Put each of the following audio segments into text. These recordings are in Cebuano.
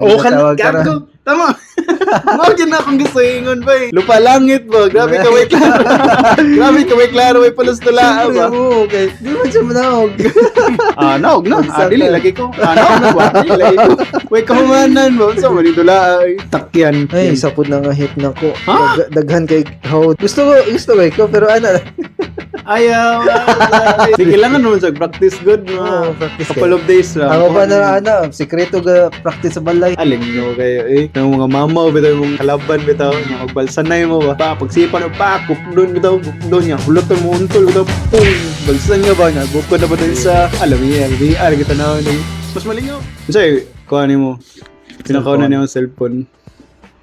Oh, kan Tawag karon. gago. Tama. Mao gyud na akong gusto ingon ba eh. Lupa langit ba? Grabe ka way klaro. Grabe ka way klaro way pulos tula Siyempre, ba. oo, kay di man siya manaog. Ah, naog na. Ah, dili Magsakay. lagi ko. Ah, naog na ba? Dili lagi ko. Way kahumanan ba? Unsa man tula ay takyan. Ay, isa pud na nga hit na ko. Ha? Daghan kay how. Gusto ko ikaw pero ana. Ayaw. Di kailangan naman sa practice good Oo, mga practice couple of days ra. Ako pa na ana, sikreto ga practice sa balay. Alin mo kayo eh. Yung mga mamaw bitaw yung mga kalaban bitaw, yung magbalsanay mo ba? Pa pagsipa na pa kukdon bitaw, kukdon niya. Huloton mo untol bitaw. Pung, balsan nga ba nga bukod na ba dun sa alam niya, VR kita na mas malingaw. Unsay kuha nimo? Pinakauna niyo ang cellphone.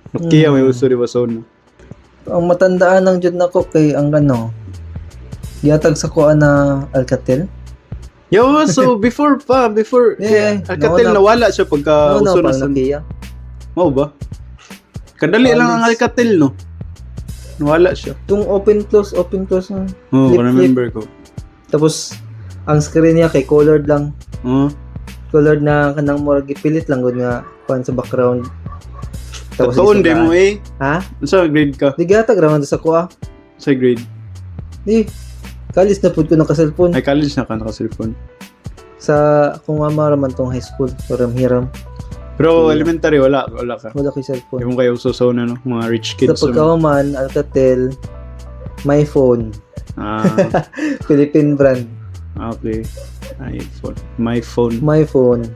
Nokia may uso di ba sa una? Ang matandaan lang jud nako kay ang ano. Gihatag sa kuha na Alcatel. Yo, so before pa, before Yeah, Alcatel nauna- nawala siya pagka Nauna uso pa na sa Nokia. Mao ba? Kadali lang ang College. Alcatel, no? Nawala siya. Tung open close, open close na. Oo, Flip, oh, remember ko. Tapos ang screen niya kay colored lang. Oo. Colored na kanang murag gipilit lang gud nga kuan sa background. Tapos Totoo isugaan. din mo eh. Ha? Unsa grade ka? Di gihatag ra man to sa kuha. Sa grade? Di. College na pud ko naka-cellphone. Ay, college na ka naka-cellphone. Sa akong mama ra man tong high school. Hiram hiram. Pero Yeah. elementary, wala. Wala ka. Wala ko'y cellphone. Hindi mo kayo uso sa una, no? Mga rich Sa kids. Ano? pagkahuman, Alcatel, my phone, Ah, Philippine brand, okay. iPhone. My phone. my phone.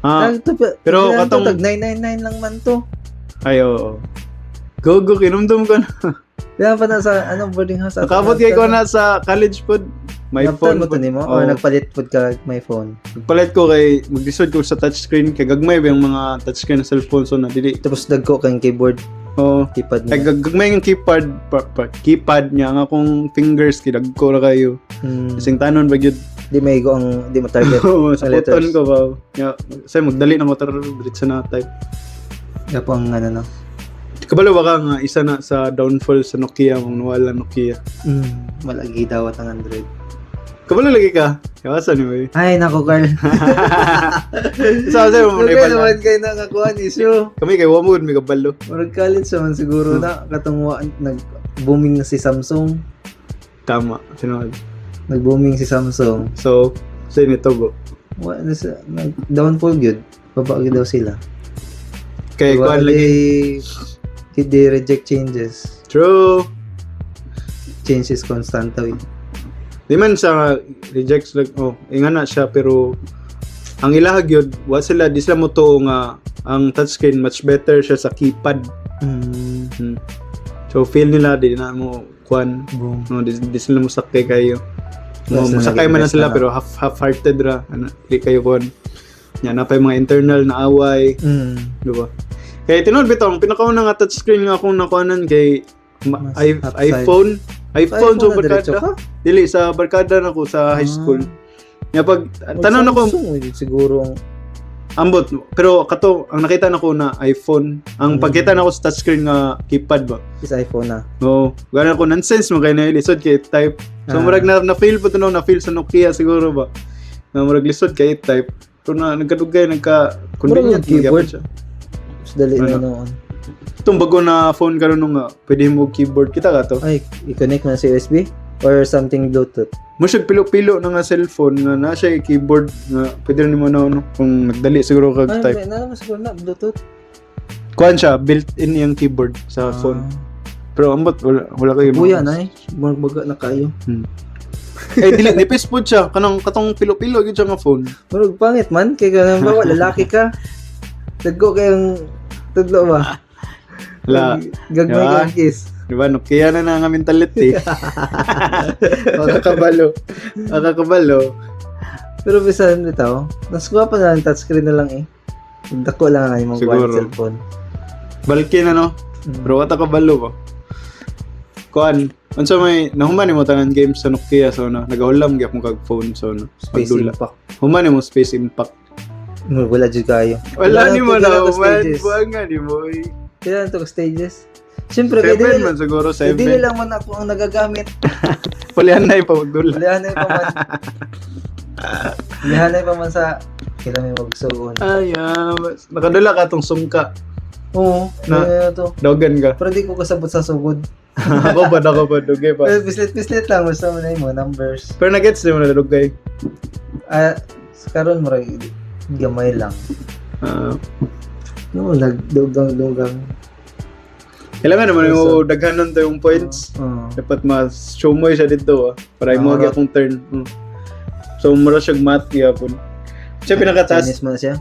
Ah, Tag- to, pero kailangan to, katong- tag 999 lang man to. Ay, oo. Go, go, kinumdum ko na. Kaya pa na sa ano boarding house. Nakabot kay ko na sa college pod. My Nabtan phone mo to pod. nimo Oo. or nagpalit pod ka my phone. Nagpalit ko kay maglisod ko sa touchscreen kay gagmay ba yung mga touchscreen na cellphone so na dili. Tapos dagko kang keyboard, Oo. keypad Ay, niya. gagmay yung keypad keypad niya nga akong fingers kidagko ra kayo. Kasing tanon ba gyud. Di may go ang di mo target. Oo, sa Ang letters. button ko ba. Ya, say magdali na mo tar diretso na type. Kaya po ang ano no. Kabalo ba ka nga isa na sa downfall sa Nokia mong nawala Nokia. Wala gidawat ang Android. Kabalo lagi ka. Yawasan ni eh. Ay nako Carl. Sa sa mo Dugay na naman kayo nakakuha ni issue. Kami kay wa mo gud mi kabalo. Murag college naman siguro na katong nag booming na si Samsung. Tama, tinuod. Nag-booming si Samsung. So, sa nito go. Wa na sa nag downfall gyud. Baba gyud daw sila. Kay Wa kuan lagi. They reject changes. True. Change is constant daw eh. Di man sa rejects like oh, inga na siya pero ang ilahag yun, wa sila di sila mo tuo nga ang touchscreen much better siya sa keypad. So feel nila di na mo kuan, Boom. no, di sila mo sakay kayo. No, Basta mosakay man na nag-invest sila na lang. pero half-hearted ra ana di kayo kuan. Nya na pa yung mga internal na away, di ba? Kay tinuod bitaw ang pinakauna nga touchscreen nga akong nakuanan kay Mas half size. iPhone, iPhone iPhone sa na diretso barkada. ka? Dili sa barkada na ko sa high school. Nya pag tanan ako Samsung, eh, siguro ang ambot pero kato ang nakita nako na iPhone ang pagkita nako sa touchscreen nga keypad ba. Is iPhone na. Oo, gana ko nonsense mo kay na lisod kay type. So murag na feel po to no, na feel sa Nokia siguro ba. Na murag lisod kay type. Pero na nagkadugay nagka convenient Murag yung keyboard. gyapon siya. Mas dali na Ano? noon. Itong bago na phone karon nung nga pwede mo keyboard kita ka to. Ay, i-connect mo na sa USB or something Bluetooth. Mo siya pilo-pilo na nga cellphone nga na siya yung keyboard nga pwede rin mo na ano kung nagdali siguro kag Ay, type. na naman siguro na Bluetooth. Kuan siya built-in yung keyboard sa phone. Pero ambot wala kayo. Buya na eh. Murag baga na kayo. Eh dili nipis po siya kanang katong pilo-pilo gyud siya nga phone. Murag pangit man kay ganun ba lalaki ka. Dagko kayong tudlo ba? Wala. Gagmay Diba? kang kiss. Di ba? Nokia na na nga mentality. Makakabalo. Makakabalo. Pero bisan bitaw, mas kuha pa na lang touchscreen na lang eh. Dako lang ang imong Siguro. kuwan cellphone. Balkin ano? Pero wata kabalo ba? Kuan, unsa may nahuman nimo tanan games sa Nokia so na nagahulam gyapon kag phone so na. Space Pagdula. Impact. Human nimo Space Impact. Murag wala jud kayo. Wala nimo to na ka human stages. buwan nga nimo. Eh. Kailan to ka stages? Siyempre kay Seven dili, man siguro, kay dili seven. lang man ako ang nagagamit. Pulihan na ipa magdula. Lihanay pa man. Lihanay pa man sa Kailan may magsuon. Ay, nakadala ka tong sungka. Oo, Na- na to. Dogan ka. Pero di ko kasabot sa sugod. Ako ba, dugay pa. Pero pislit-pislit lang basta mo na yung mga numbers. Pero nagets din mo na dugay. Ah, sa karon murag gamay lang. Ah, No, nagdugang-dugang. Kailangan naman yung daghanon to yung points. Oo. Dapat mas-show mo siya dito para imo Ah, akong turn. So mura siya math gyapon. Siya pinakataas. Chinese man siya.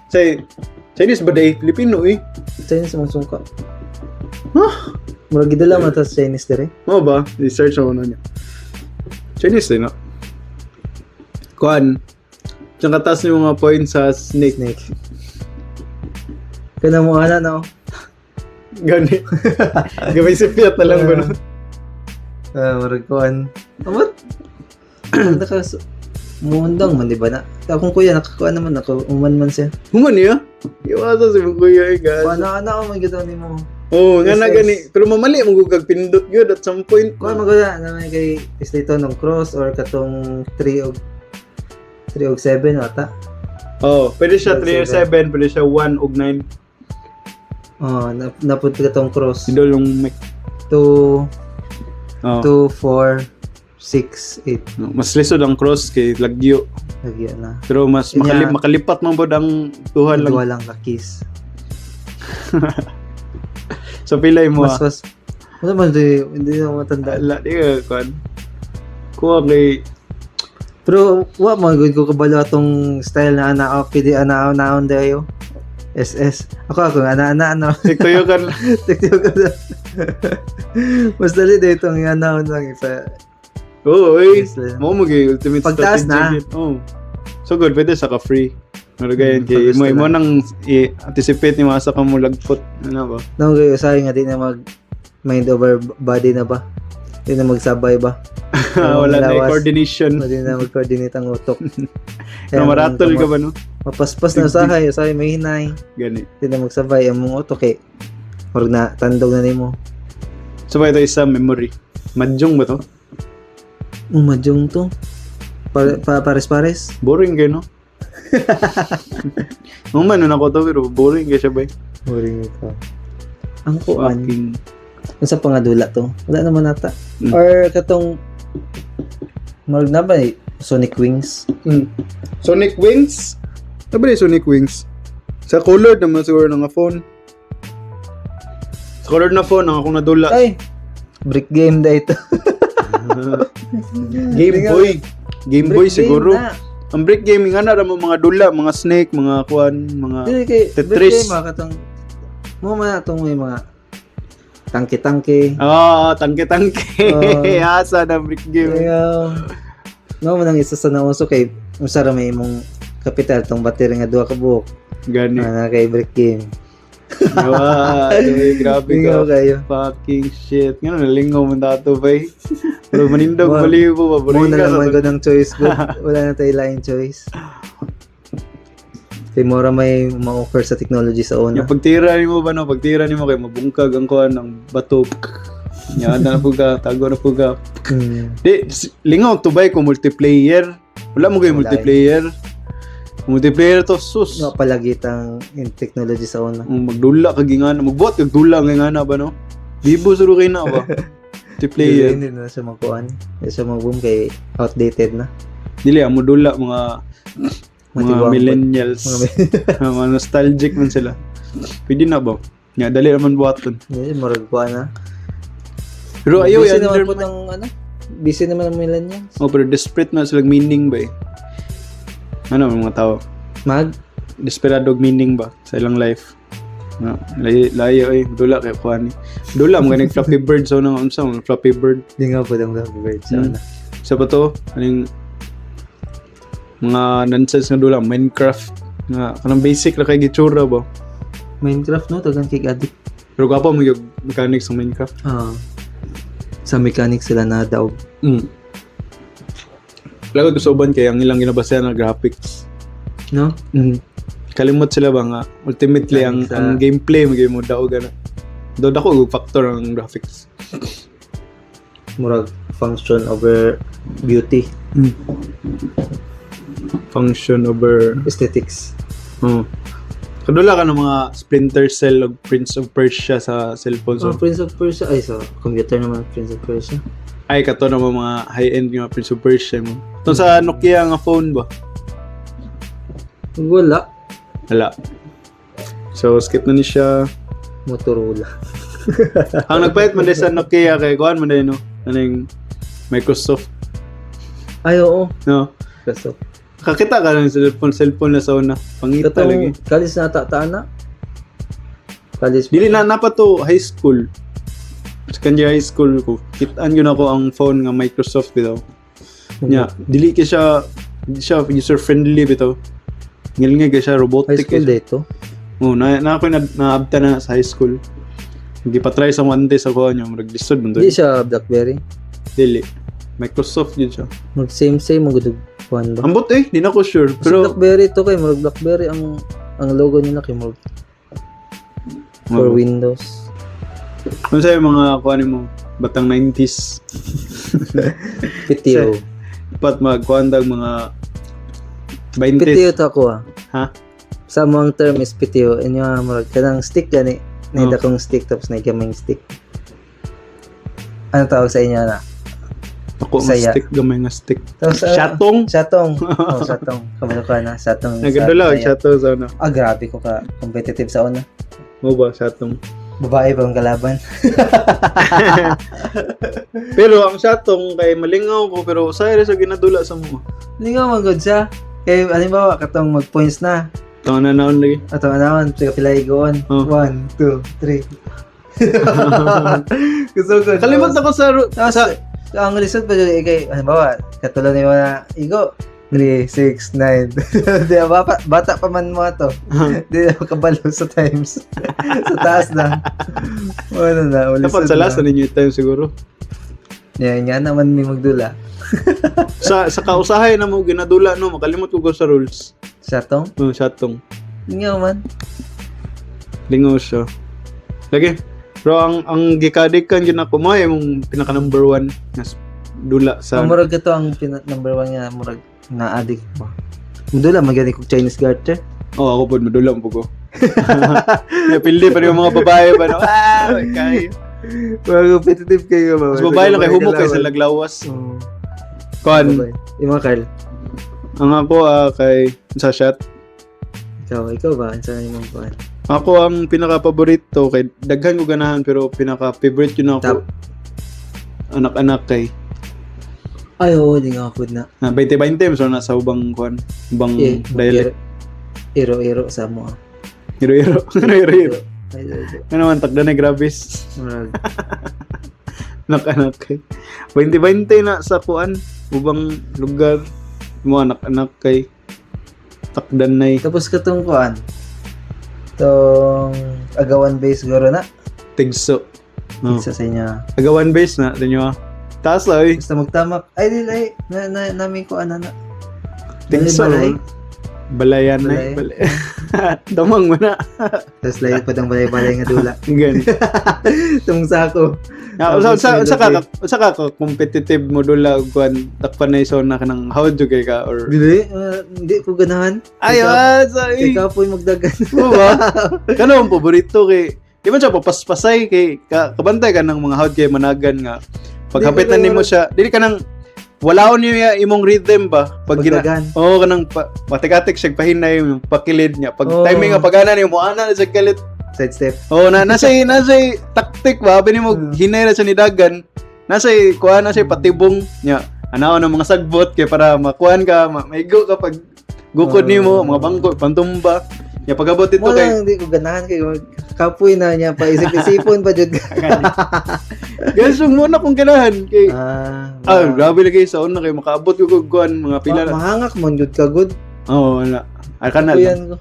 Say Chinese ba day? Filipino eh. Chinese man sungka. Huh? Murag gidala man ta sa Chinese dire. Mo ba? I-search ako na niya. Chinese eh, no? Kuan. Siyang kataas yung mga points sa snake. Snake. Kana mo ana no. Gani. Gabay si Fiat na lang ba no? Ah, murag kuan. Amot. Naka muundang man di ba na? Akong kuya nakakuan naman ako, uman man siya. Human niya? Iwasa si mong kuya eh, guys. Kuan na ana man gyud ni mo. Oo, nga na Yes. gani. Pero mamali mo kag pindot yun at some point. Kuan man gyud na may kay is dito nung cross or katong 3 og 3 og 7 ata. Oh, pwede siya 3 or 7. 7, pwede siya 1 og 9. Oh, napud katong cross. Idol yung mic. 2 Oh. 2 4 6 8. No, mas lisod ang cross kay lagyo. Lagyan na. Pero mas Kanya- makalipat man pod ang tuhan lang. Duha lang ka kiss. So pilay mo. Mas mas wala man di, hindi na matanda. Ala, di ka kuan. Kuha kay Pero wa man gud ko kabalo atong style na ana oh, pwede ana naon dayo. SS. Ako ana ana ano. Tiktoyo kan. TikTok ko na. Mas dali dito ang anaon lang ipa. Oo, oy. Yes, lang. Mo mo gyud ultimate Pagtaas strategy. na. Oh. So good, pwede sa ka free. Marugayan kay Pag mo gusto imo lang. nang i-anticipate ni masa ka mo lagpot ano ba? No kayo usahay nga di na mag mind over body na ba? Di na magsabay ba? Wala na Lawas. coordination. Di na mag-coordinate ang utok. No, maratol ka ba no? Mapaspas na usahay, usahay may hinay. Gani. Di na magsabay ang mong utok eh. Murag na tandog na nimo. So ba ito isa memory. Mahjong ba to? Umadyong to. Pares-pares. Boring kayo no? Nung man ako to pero boring kayo siya ba? Boring ito. Ang kuan. Fucking Unsa pa nga dula to? Wala naman nata. Or katong murag na ba eh, Sonic Wings? Sonic Wings? Ano ba yung Sonic Wings? Sa colored naman siguro nga phone. Sa colored na phone, ang akong nadula. Ay! Brick game da ito. Game Boy. Game Brick Boy game siguro. na. Ang brick gaming nga na mo mga dula, mga snake, mga kuan, mga Dili kay brick Tetris. game ah, katong mo man atong may mga tangke-tangke. Ah, tangke-tangke. Oo. Asa na brick game. Kaya no man ang isa sa nauso kay unsa ra may imong kapital tong battery nga duha ka buok. Gani. Ana kay brick game. Wow, ay, grabe Lingaw ka. kayo. Fucking shit. Nga nalingaw mo dato bay. Pero manindog Mo- baliw po, Mo paboring na ka lang sa man ko ng choice ko. Wala na tayo laing choice. Kay mora may ma-offer sa technology sa una. Yung pagtira nimo ba no, pagtira nimo kay mabungkag ang kuan ang bato. Nya na po ka, tago na po ka. Di lingaw to bay kung multiplayer. Wala mo kay Wala eh. multiplayer. Kung multiplayer to sus. Nga palagi tang in technology sa una. Ang magdula kag ingana, magbuhat kag dula ang ingana ba no? Bibo suro kay na ba? Multiplayer. Hindi na siya magkuan. Hindi siya mag-boom kay outdated na. Dili amo dula mga mga Matiwang- millennials. Mga Mga nostalgic man sila. Pwede na ba? Nga dali naman buhaton. Hindi, murag kuan na. Pero ayaw Busy yan. naman po ng ano? Busy naman ang millennials. Oh, pero desperate na sila meaning ba eh. Ano ang mga tao? Mag? Desperado og meaning ba sa ilang life? No, layo, layo eh. Dula kay kuan ni. Dula mo ganing Flappy Bird so nang unsa mo Flappy Bird. Di nga po ng Flappy Bird sa una. Sa pa to, aning mga nonsense nga dula Minecraft nga kanang basic ra kay gitsura ba. Minecraft no, tagang kick addict. Pero gwapo mo yung mechanics ng Minecraft. Ah. Sa mechanics sila na daw. Lagot ko sa uban kay ang ilang ginabasehan na graphics. No? Kalimot sila ba nga ultimately ang ang gameplay mo mo daog ana. Do dako og factor ang graphics. Murag function over beauty. Function over Aesthetics. Oh. Kadula ka ng mga Splinter Cell o Prince of Persia sa cellphone. So, So, Prince of Persia. Ay, so, computer naman, Prince of Persia. Ay, kato naman mga high-end nga Prince of Persia mo. Ito sa Nokia nga phone ba? Wala. Wala. So, skip na ni siya. Motorola. Ang nagpalit man din sa Nokia kay kuan man din, no? Ano yung Microsoft, Ay, oo. no? Kaso, Kakita ka ng cellphone na sa una. Pangita lagi. katong, college na tataan na. College. Dili na na pa to high school. Second year high school ko. Kitaan yun ako ang phone nga Microsoft bitaw. Nya, dili kay siya di siya user friendly bitaw. Ngilngig kay siya, High robotic school kay siya. dito. Oh, na na ako na naabta na sa high school. Gipatry sa one day sa kuha niya, murag lisod man to. Hindi siya BlackBerry. Dili. Microsoft yun siya. Mag same same magudog kuan ba? Ambot eh, di na ko sure. Pero Pero BlackBerry to kay murag BlackBerry ang logo nila kay murag for Windows. Ano sa'yo mga kuha mo batang 90s? PTO. Dapat magkuhan dag mga 20s. PTO to ako ah. Ha? Sa among term is PTO. Inyo ah, murag kanang stick gani. Oh. Naida kong stick tapos na gamay stick. Ano tawag sa inyo na? Ako ang Saya. stick, gamay nga stick. Tapos, ah, Shatong! Satong. Oh, satong. Kabalo ka na. Satong. Nagadula, Bisaya. shatong sa una. Ah, grabe ko ka competitive sa una. Mo ba, shatong? Babae pa ang kalaban. Pero ang shatong kay malingaw ko, pero usahay ra sa ginadula sa mo. Hindi nga magod siya. Kay, halimbawa, katong mag-points na. Tama na naon lagi. Ato naman, sige pila igoon. Oh. One, two, three. Gusto ko. Kalimot ako sa Tapos, sa ang lisod pa dyan, kay, halimbawa, katulad ni mga igo, 3, 6, 9. Di ba, bata pa man mo ato. Di na makabalo sa times. Sa taas na. Wala na, ulisod Dapat sa last na ninyo yung time siguro. Yan, nga naman may magdula. Sa kausahay na mo ginadula no, makalimot ko sa rules. Satong? No, shatong. Nga man. Lingaw siya. Lagi. Pero ang gikadikan yun ako mo ay mong pinaka number one nga dula sa Ang murag ito ang number one nga murag na-addict ba. Mudula magani kog Chinese garter. Oh, ako po madula po ko. Napildi pa rin yung mga babae ba no? Ah, kay. Well, competitive kayo ba? Mas babae lang kay humok kay sa laglawas. Oh. Kuan, Yung mga Carl, ang ako kay sa shot. ikaw ba? Ano sa imong kuan? Ako ang pinaka paborito kay daghan ko ganahan pero pinaka favorite yun ako. Top. Anak-anak kay Ay, oo, di nga food na. na 20-20 so nasa ubang kuan, ubang Eh, dialect. Iro-iro sa mo. Ah. Iro-iro. Iro-iro. Ay, iro. Ano man takda na grabis. Murag. Anak-anak kay 20-20 na sa kuan, ubang lugar mo anak-anak kay takdan na Tapos katong kuan. Tong agawan base guro na. Tigso. Oh. Isa sa inyo. Agawan base na dinyo ah. Taas la oy. Basta magtamak. Ay, di ay. Na namin kuan na na. Tigso. Balay, Balayan na. Balay. Balay. Damang mo na. Tapos layo pa dang balay-balay nga dula. Gan. Tong sako. Ah, Tapos usa may usa ka lupi. usa ka ka competitive mo dula og kuan takpan na isona ka ng how do kay ka or Dili, ah, hindi ko ganahan. Ay, ah, sorry. Ikaw po'y magdagan. Oo ba? Kano ang paborito kay di man siya papaspasay kay kabantay ka ng mga hawd kay managan nga paghapit na Di ko nimo siya dili ka nang walaon niyo imong rhythm ba pag gina Pagdagan. Oo, kanang matikatik siya pahinay yung pakilid niya pag Oo. timing nga pagana niyo mo ana na siya kalit. Side step. Oo, na nasa taktik ba abi nimo hinay na siya ni dagan, nasa kuha na siya patibong niya anaon ang mga sagbot kay para makuan ka maigo ka pag gukod nimo mga bangko pantumba niya pagabot dito Mo kay lang hindi ko ganahan kay kapoy na niya pa isip-isipon pa jud. Guys, yung muna kong ganahan kay Ah, ah, grabe lagi sa una kay makaabot ko og kuan mga pila na. Mahangak mo jud ka good. Oo, wala. Ay kana lang. Kuyan ko.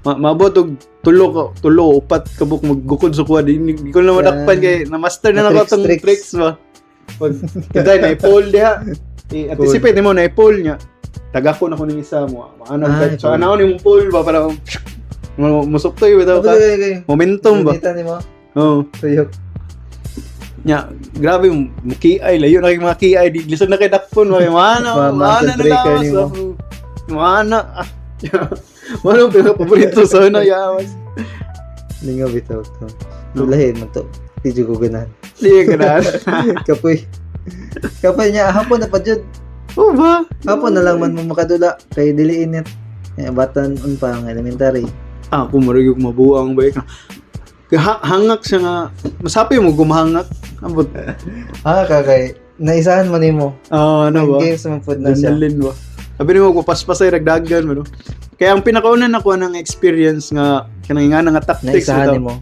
Maabot og tulo ko, tulo upat kabuk maggukod sa kuan. Di, di ko na madakpan kay na master na nako Na-tricks, tong tricks. tricks ba. Pag kitay na i-pull diha. I-anticipate nimo na i-pull niya. Tagako na ko ning isa mo. Maano Ah, ka. So i-pull. anaon imong pull ba para musuktoy bitaw ka. Kayo, kayo. Momentum ba? Kita nimo. Oo. Tuyok. Nya, grabe mo KI layo na kay mga KI di lisod na kay dakpon ba mana Mga mana muscle na breaker lawas. nimo. Oh. Mana. Wala ang paborito sa una yawas. Lingaw bitaw to. No. Tulahin man to. Di jud ko ganahan. Di ka na. Kapoy. Kapoy niya hapon na pa jud. Oh ba? Hapon na lang man mo makadula kay dili init. Eh, batan un pa ang elementary. Ah, ako marag yung mabuang ba hangak siya nga. Masapi mo gumahangak. Ambot. Ah, kakay. Naisahan mo nimo. Ah, ano ba? Ang games man pud na siya. Adrenaline ba? Sabi nimo ko paspasay ragdagan mo no. Kaya ang pinakauna na ko ng experience nga kanang nga nga tactics Naisahan bitaw. nimo.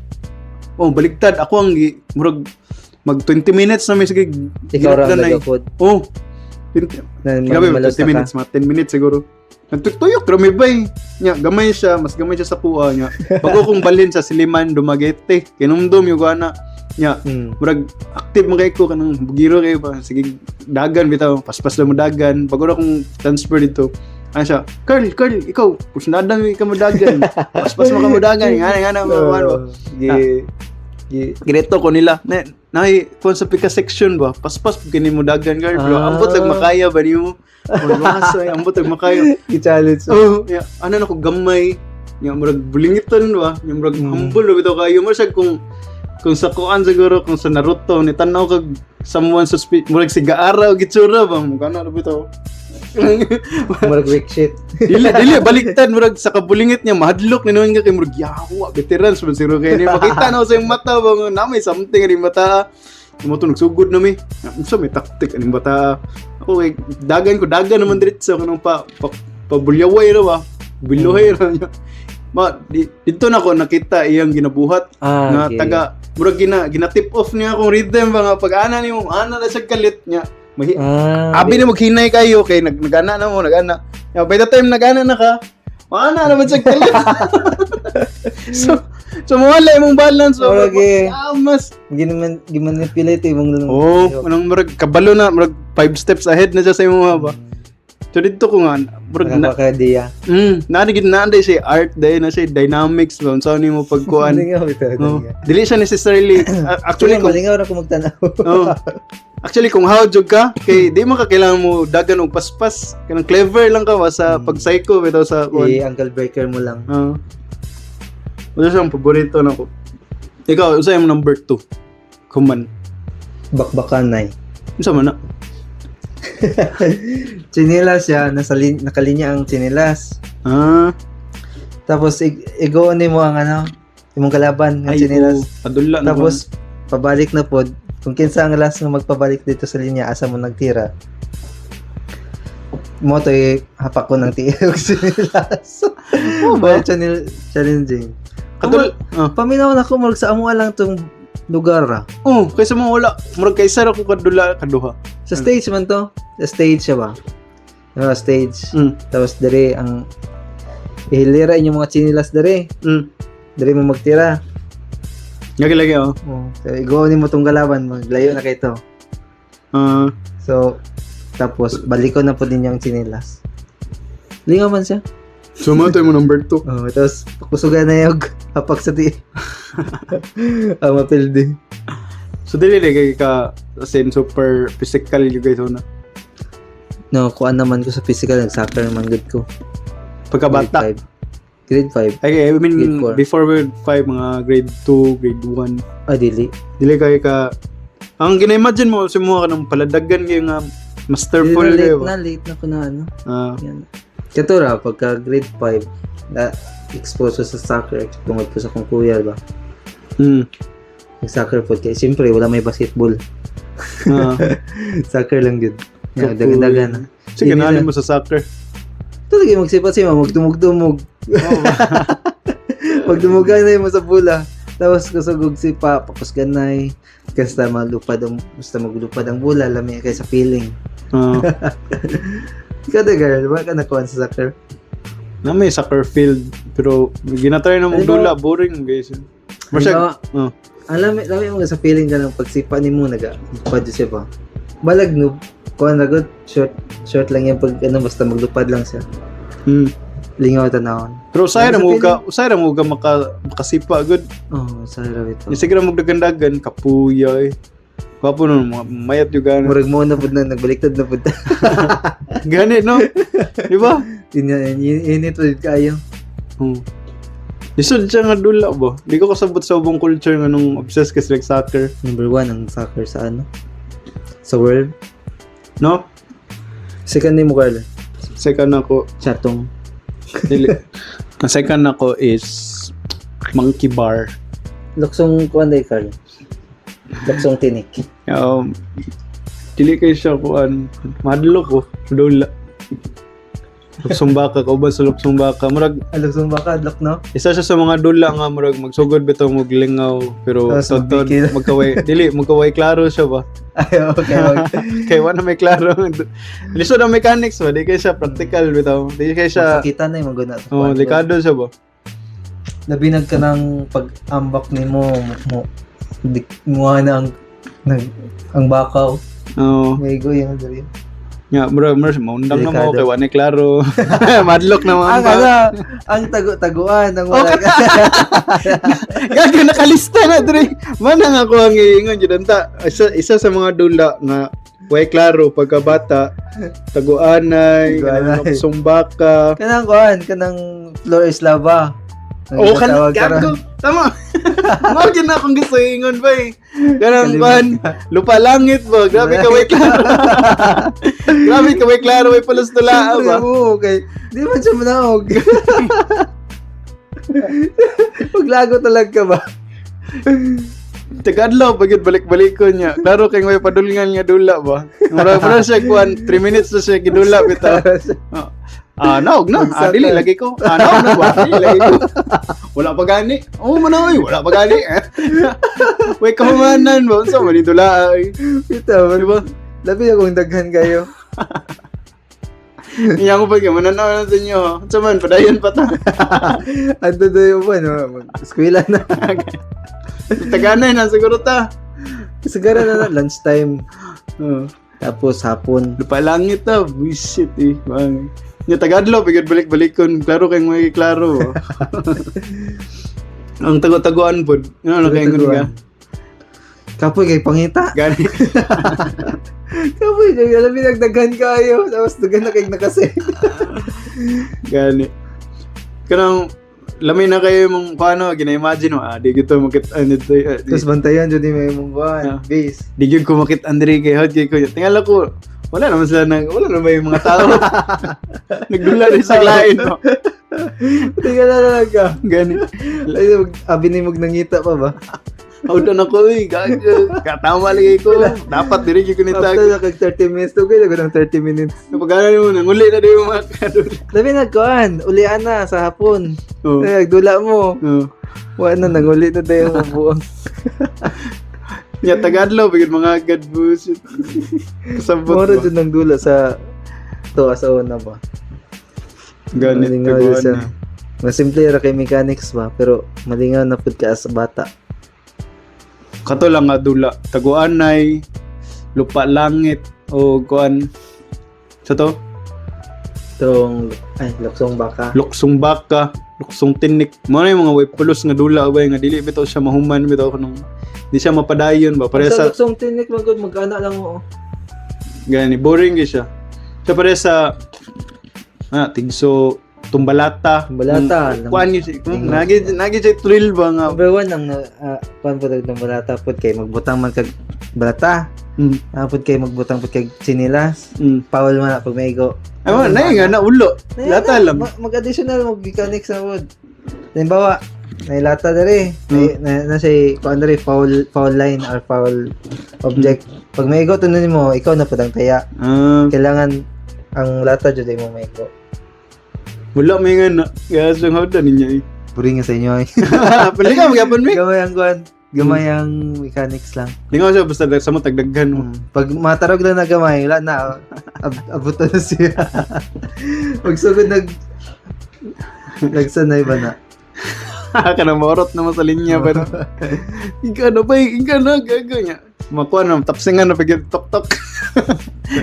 Oh, baligtad ako ang murag mag 20 minutes na may sige. Ikaw ra ang ginatlanay. nagapod. Oh. 20, Na grabe, malos 20 na ka. minutes, mga 10 minutes siguro. Nagtuyok, rami ba eh. Nya, gamay siya, mas gamay siya sa kuha niya. Bago kong balhin sa Siliman, Dumaguete, kinumdum yung ana. Nya, murag active man kay ko kanang bugiro kayo ba. Sige, dagan bitaw, paspas lang mo dagan. Bago na akong transfer dito. Ano siya, Carl, Carl, ikaw, pusnadang ka mo dagan. Paspas mo ka mo dagan. Nga nga na, mga ano. Gi gi Gireto ko nila. Na, nay, kung sa pika section ba, paspas kini mo dagan, Carl. Pero ambot lang makaya ba nimo? Wala ambot lang makaya. Gi-challenge. Oh, yeah. Ano na ko gamay. Nya murag bulingitan ba? Nya murag humble ba bitaw kayo mo siya kung sa kuan siguro kung sa Naruto ni tan-aw kag someone murag si Gaara og itsura ba mo kana ra bitaw. Murag weak shit. Dili dili baliktad murag sa kabulingit niya mahadlok ni noon ka kay murag yawa veterans man siguro kay ni makita na sa iyong mata ba nga na may something ani mata. Mo to nagsugod na mi. Unsa may tactic aning bata. Ako kay dagan ko dagan naman diretso kanang pa pabulyaway ra ba. Biluhay ra niya. Ma dito na ko nakita iyang ginabuhat nga taga murag gina tip off niya akong rhythm ba nga pag ana nimo ana na siya kalit niya. Abi na maghinay kayo kay nagana na mo nagana. Ya, by the time nagana na ka, maana naman siya kalit. So mawala imong balance so, Murag eh. mas Ginaman gimanipulate imong Oh, anong murag kabalo na murag 5 steps ahead na siya sa imong ba. So dito ko nga murag na Nakaka diya. naa gid naa day siya art day na siya dynamics ba unsa nimo pagkuan. Lingaw ito. Oh, dili siya necessarily Actually, actually kung malingaw ra ko magtanaw. oh, actually kung how jud ka kay di man ka kailangan mo dagan og paspas kanang clever lang ka ba sa pag-psycho bitaw sa kuan. I-ankle breaker mo lang. Oo. Wala siyang paborito na ko. Ikaw, unsa imong number 2? Kuman. Bakbakan nay. Unsa man na? Chinelas siya, nasa nakalinya ang chinelas. Ah, Tapos igoon nimo ang ano, imong kalaban nga ay, chinelas. oo. Padula na Tapos pabalik na pod. Kung kinsa ang last nga magpabalik dito sa linya asa mo nagtira. Mo to hapak ko ng tiil og chinelas. Oo ba? Ba challenging. Kadul ah. Paminaw na ko murag sa amo lang tong lugar ra. Oh, kaysa mo wala. Murag kaysa ra ko kadula kaduha. Sa stage man to. Sa stage siya ba? Ano, stage. Tapos dere ang ihilira inyong mga chinilas dere. Dere mo magtira. Lagi lagi oh. Oh. So, igoon nimo tong galaban, maglayo na kay to. So tapos balikon na po din yung chinilas. Lingaw man siya. So mo to imong number 2. Oh, tapos pakusugan na yung hapak sa ti. Ang mapildi. So dili lagi ka as in super physical you guys una. No, kuan naman ko sa physical, nag-soccer naman good ko. Pagkabata. Grade 5. Okay, I mean Grade 4. before grade 5 mga grade 2, grade 1. 5. Ah, dili. Dili kay ka ang gina-imagine mo simuha ka ng paladagan kayo nga masterful Dili na, kayo late ba? na, late na ko na ano. Ah, Yan. Katura, pagka grade 5, na expose ko sa soccer tungod po sa kong kuya ba. Nag-soccer po kay siyempre wala may basketball. Soccer lang gud. Yan, Kapoy. dagan-dagan na. Sige, Hindi naanin na. mo sa soccer. Talaga magsipat siya, magtumog-tumog. Magdumugan na mo sa bula. Tapos kusog si pa, pakusganay. Basta malupad ang basta maglupad ang bula, lami kay sa feeling. Ikaw de girl, wala ka nakuha sa soccer. Na may soccer field pero ginatry na mong Halimbawa- dula boring guys. Masya, Halimbawa, oh. ang lami, lami mo sa feeling ka ng pagsipa ni mo naga lupad siya ba. Balag noob, kuan na good, short short lang yan pag ano basta maglupad lang siya. Lingaw tanawon. Pero usahay ra Ano sa mo ka, usahay ra mo ka makasipa good. Oh, sa ra ito. Sige ra mo dagan-dagan kapuya eh. Gwapo nun, mga mayat yung gani. Murag mo na pud na nagbaliktad na pud. Gani, no? Di ba? Init pud kayo. Lisod siya nga dula ba? Di ko kasabot sa ubong culture nga nung obsessed kasi like soccer. Number one ang soccer sa ano? Sa world. No? Second name mo, Carl. Second ako, Chatong. dili. Ang second ako is Monkey Bar. Luksong kuan day, Carl. Luksong tinik. Dili kay siya kuan. Madlo ko. Dula. Luksong baka, kauban sa luksong baka. Murag, Ah, luksong baka, adlok no? isa siya sa mga dula nga murag magsugod bitaw mo lingaw pero Tapos totod magbikil. magkaway dili magkaway klaro siya ba. Ay, okay. Kay wala may klaro. Lisod ang mechanics ba, di kay siya practical bitaw. Di kay siya Masakita na yung maguna. Oh, delikado siya ba. Labinag ka ng pag-ambak ni mo, mo, di, muha na ang, nag, ang bakaw. Oo. May go yung dali. Nga, bro, bro, maundang na mo Delikado. kay wala klaro. Madlock na Ang mga. ano, ang tagu-taguan, ang wala ka. Gago nakalista na dre. Manang ako ang iingon jud anta. Isa sa mga dula nga way klaro pagkabata, taguanay, Taguanay. kanang sumbaka. Kanang kuan, kanang floor is lava. Ang Oh, kan ginatawag karon. gago. Tama. Mao gyud na akong gusto ingon ba eh. Kanang Kalimot kuan, lupa langit ba. Grabe ka way klaro. Grabe ka way klaro way pulos tula Siyempre, ba. oo, okay. Di man siya manaog. Paglago talaga ka ba? Tagadlaw pag yun, balik-balik ko niya. Klaro kay may padulngan nga dula ba. Mura mura siya kuan 3 minutes na siya gidula bitaw. Ah, naog na. Ah, dili lagi ko. Ah, naog na ba? Dili lagi ko. Wala pa gani. Oo, man oy, wala pa gani. Way kahumanan ba? Unsa man dula ay. Ito, Di ba? labi akong daghan kayo. Iya ko pag mananaw na sa inyo. Ha. Unsa man padayon pa ta. Ando do yung ba, no? Eskwela na. Taganay na siguro ta. Sigara na na, lunchtime. Oh. Tapos hapon. Lupa langit ta, bullshit eh. Bang. Nya tagadlaw pag balik-balikon, klaro kay may klaro. Oh. Ang tago-taguan pod. Ano kay ingon ka? Kapoy kay pangita. Gani. Kapoy kay alam mo nagdaghan kayo. Tapos daghan na kay nakase. Gani. Kanang lami na kayo mong paano gina-imagine mo, ah, di gito makit-an dito. Ah, di, Tapos bantayan jud ni may mong kuan, Yeah. base. di gyud ko makit-an diri kay hot kay ko. Tingala ko wala naman sila nag wala naman yung mga tao. Nagdula rin sa lain no. Tingnan na lang ka. Gani. Ay, abi ni mo nangita pa ba? Hawdan ako eh. Gago. Katama lagi ko. Dapat diri gyud ko ni tag. After na kag 30 minutes, tugay na ng 30 minutes. Napagana mo nanguli na din yung mga kadula. Labi nagkuan, ulian na sa hapon. Oo. Ay, nagdula mo. Oo. Wala na, nanguli na tayo mabuang. Nya tagadlaw bigid mga agad bullshit. Kasabot Moro ba? dyan ng dula sa to sa una ba. Ganit Malingaw taguan. yun siya. Mas simple ra kay mechanics ba, pero malingaw na pud ka as bata. Kato lang nga dula. Taguanay, lupa langit, o kuan. Sa to? Tong ay luksong baka. Luksong baka, luksong tinik. Mo na yung mga way pulos nga dula ba nga dili bitaw siya mahuman bitaw kanang di siya mapadayon ba pareha Sa sa luksong tinik man gud mag-ana lang mo. gani boring gyud siya. Siya pareha sa tigso tumbalata. Tumbalata, Kuan yun siya. Nagi siya thrill ba nga. Number one ang kuan pud ng balata pud kay magbutang man kag balata. Pud kay magbutang pud kag sinilas. Paul man na pag maigo. Ay, mo, na nga na ulo. Lata lang. Mag-additional mag mechanics na pud. Halimbawa, nailata diri, na say kuan diri foul line or foul object. Pag maigo tunon mo, ikaw na pud ang taya. Kailangan ang lata jud ay mo maigo. Wala may nga na. Kaya sa hawda ninyo eh. Puri nga sa inyo ay. Pali ka, magyapon mi. Gamay ang kuan, gamay ang mechanics lang. Lingaw siya, basta sa mo tagdaghan mo. Pag matarog na gamay, wala na. Abutan na siya. Pag sugod nagsanay ba na? Kanang maorot naman sa linya pero ikaw na ba, ikaw na, gago niya. Makuha na, tapsingan na pag tok-tok.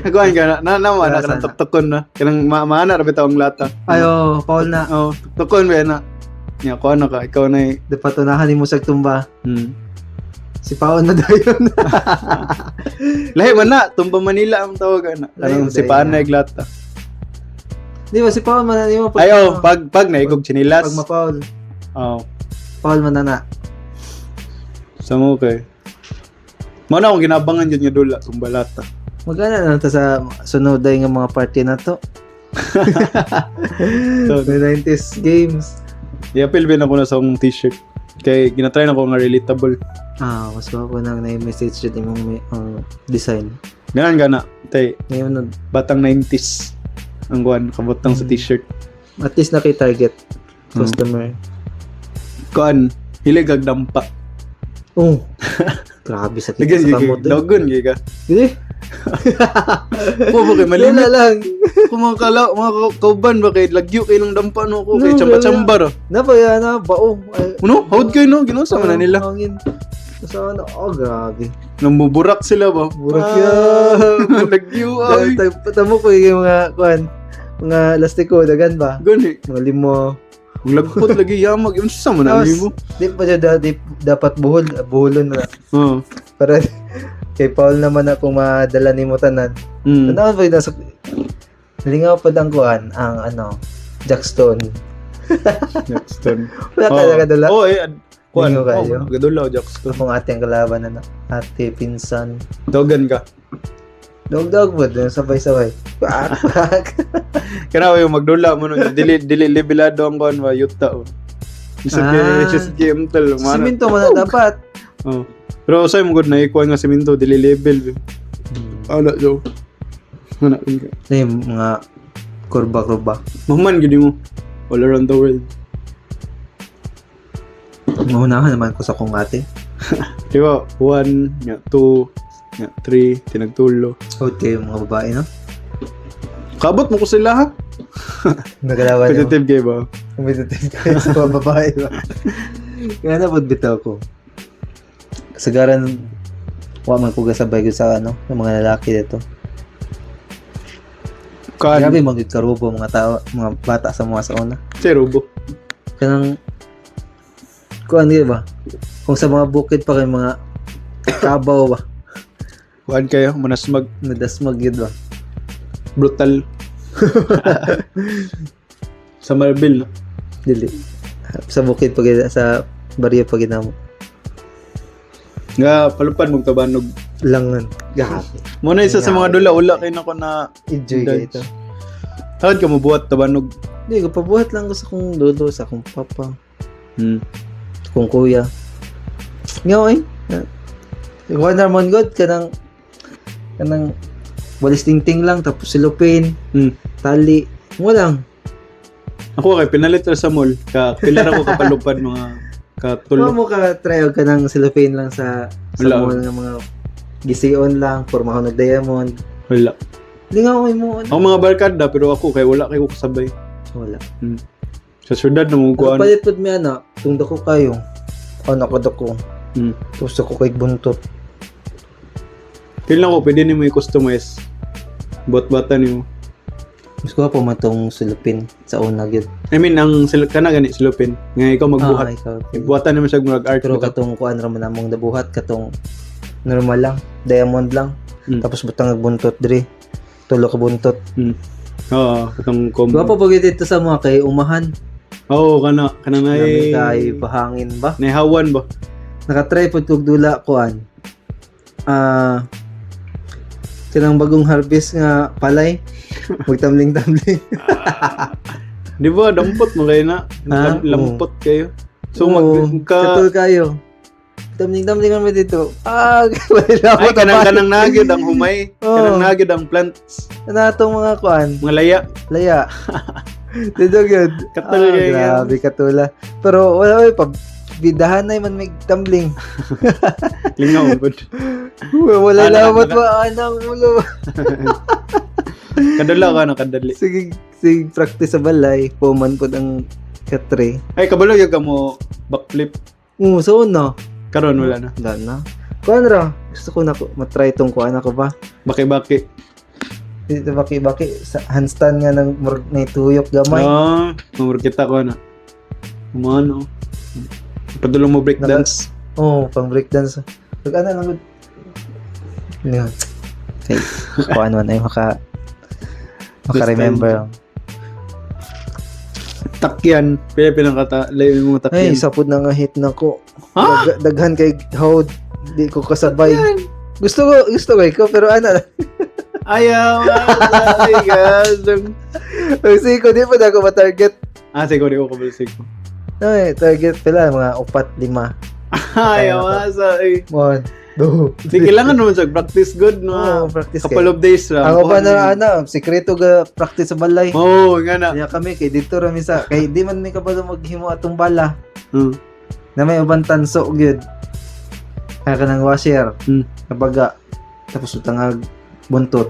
Nakuha ka na, na, na, na, Wala kanang sana. tok-tokon na. Kanang maana, rabi ang lata. Ay, oh, Paul na. Oo, tok-tokon ba na. Nya, kuha na ka, ikaw na eh. Dapat unahan mo sa tumba. Si Paon na dayon. Lahi man na, Tumba Manila ang tawag ana. Lahi Anong man si dayon Paanay na. Glata. Di ba si Paon man na nimo pag Ay oh, pag naigog chinilas. Pag mapaul. Oh, Paul man na na. Sa mo kay. Mao na akong ginabangan jud nga dula Tumba Lata. Magana na ta sa sunod day nga mga party na to. So, The 90s games. i-appeal bin ako na sa akong t-shirt. Kay ginatry na ko nga relatable. Ah, mas ko nang na-message jud imong design. Ganan gana. Tay Ngayon no, batang 90s ang kuan kabutang sa t-shirt. At least naki-target customer. Kuan hilig ag dampa. Oh. Grabe sa Lagyan sa gyud kamot. Eh. Dogon gyud ka. Gini? Ko ba kay Wala malimit lang. ko mga kala mga kauban ba kay lagyo kay nang dampa no ko kay No, chamba-chamba ra. Na ba yan na bao. Ay, Ano? Hawd kayo no? Ginusa man na nila. Hangin. Sa ano? Oh, grabe. Nambuburak sila ba? Burak Ah, yan. Lagyo ay. Tamo ko yung mga kuan, mga lastiko dagan ba? Gani. Mga limo. Ang lagpot lagi yamag. Yun sa man na Tapos, mo. di pa dyan dapat buhol, buholon na. Oo. Para kay Paul naman na kung madala ni mo tanan. Tanawan pa yun nasa lingaw pa ang kuan ang ano, Jackstone. Jackstone. Wala ka nakadala. Oo eh. Kuan. Lingaw kayo. Oh, gadula o Jackstone. Akong ate ang kalaban na ate pinsan. Dogan ka. Dog-dog po, dun sabay-sabay. Pak, pak. Kana yung magdula mo nun. Dili dili levelado ang kuan ba yuta. Oh. Isod kay isod kay MTL. Mana. Siminto mo na dapat. Oh. Pero usay mo gud na ikuan nga simento dili level. Ano jo. Ano ka. Na yung mga kurba-kurba. Mahuman gid mo. All around the world. Maunahan naman ko sa kong ate. Di ba? 1, nga 2, nga 3, tinagtulo. Okay, yung mga babae, no? Kabot mo ko sila ha? Nagalawan nyo. Competitive game ba? Competitive kayo sa mga babae ba? Kaya na bitaw ko. Kasagaran, wa man ko gasabay ko sa ano, ng mga lalaki dito. Kan, Grabe mga karubo mga tao, mga bata sa mga sa una. Cherubo. Kanang kuan di ba? Kung sa mga bukid pa kay mga kabaw ba, Kuan kayo, manasmag, nadasmag yun ba? Brutal. Sa Marbil, no? Dili. Sa bukid pag sa baryo pag ginamo. Nga, palupan mong tabanog. Langan. Grabe. Muna isa sa mga dula, wala kayo na ko na Enjoy kayo ito. Tawad ka mo buhat tabanog. Hindi, kapabuhat lang ko sa kong lolo, sa akong papa, kong kuya. Nga eh. Wonder man God, kanang walis tingting lang, tapos silupin, tali. Walang. Ako kay pinalit ra sa mall, ka pilar ako kapalupad mga Wala katulo. mo ka try og kanang silupin lang sa Wala. mall nga mga gision lang, porma ko nag-diamond. Wala. Hindi nga ako mo. Ako mga barkada pero ako kay wala kay ko kasabay. Wala. Sa syudad na mo Ano kuan. palit pod mi ana, tung dako kayo. Ano ko dako. Tapos ako kay buntot. Feel na ko pwede nimo i-customize. Buhat-buhatan nimo. Mas kuha pa man tong silupin sa una gyud. I mean ang kana gani silupin nga ikaw magbuhat. Ah, ikaw. Buhatan nimo siya murag art. Pero katong kuan ra man among nabuhat katong normal lang, diamond lang. Tapos butang ag buntot diri. Tulo ka buntot. Oo, katong combo. Gwapo pag dito sa mga kay umahan. Oo, kana kana na Nami kay pahangin ba? Nahawan ba? Nakatry pod kog dula kuan. Ah, kanang bagong harvest nga palay. Magtamling-tamling. Di ba dampot mo kayo na? Ah, Lampot kayo. So mag Oo, ka katul kayo. Tamling-tamling kami dito. Ah, wala Ay, kanang kanang nagyod ang humay. Oo. Kanang nagyod ang plants. Ano itong mga kuan? Mga laya. Laya. Dito gyud. Katol Ah, kayo. grabe katula. Pero wala oy pag bidahan na man may tumbling. Lingaw pud. Wala Ah, lamot ba anang ulo. Kadala ka na kadali. Sige, sige practice sa balay. Puman pod ang katre. Ay kabalo gyud ka mo backflip. Oo, so no. Karon wala na. Wala na. Kuan ra. Gusto ko na ko matry tong kuan ako ba. Baki-baki. Dito baki-baki sa handstand nga nang murag naituyok gamay. Ah, mamur kita ko na. Umano. Padulong mo break dance. Oh, pang breakdance. Pag ano lang gud. Yun. Okay. Kuan man ay maka remember. Takyan. Pila pinangkata layo yung mga Ay, takyan. sapod na nga hit na ko. Ha? Daghan kay hold. Di ko kasabay. Gusto ko ikaw, pero ano, Ayaw. Ay, God. kasi ko di pa na ako ma-target. Ah, siguro di ko kabalo siguro. No, eh, target pala, mga upat, lima. Ayaw, asa. Ay. One, two, Di kailangan naman sa practice good no. Oo, practice Couple kay. of days lang. Ang uban na ano, sikreto ga practice sa balay. Oo, oh, nga na. Kaya kami kay dito ra mi sa kay di man mi kabalo maghimo atong bala. Na may uban tanso gyud. Kaya ka ng washer. Nabaga. Tapos utangag buntot.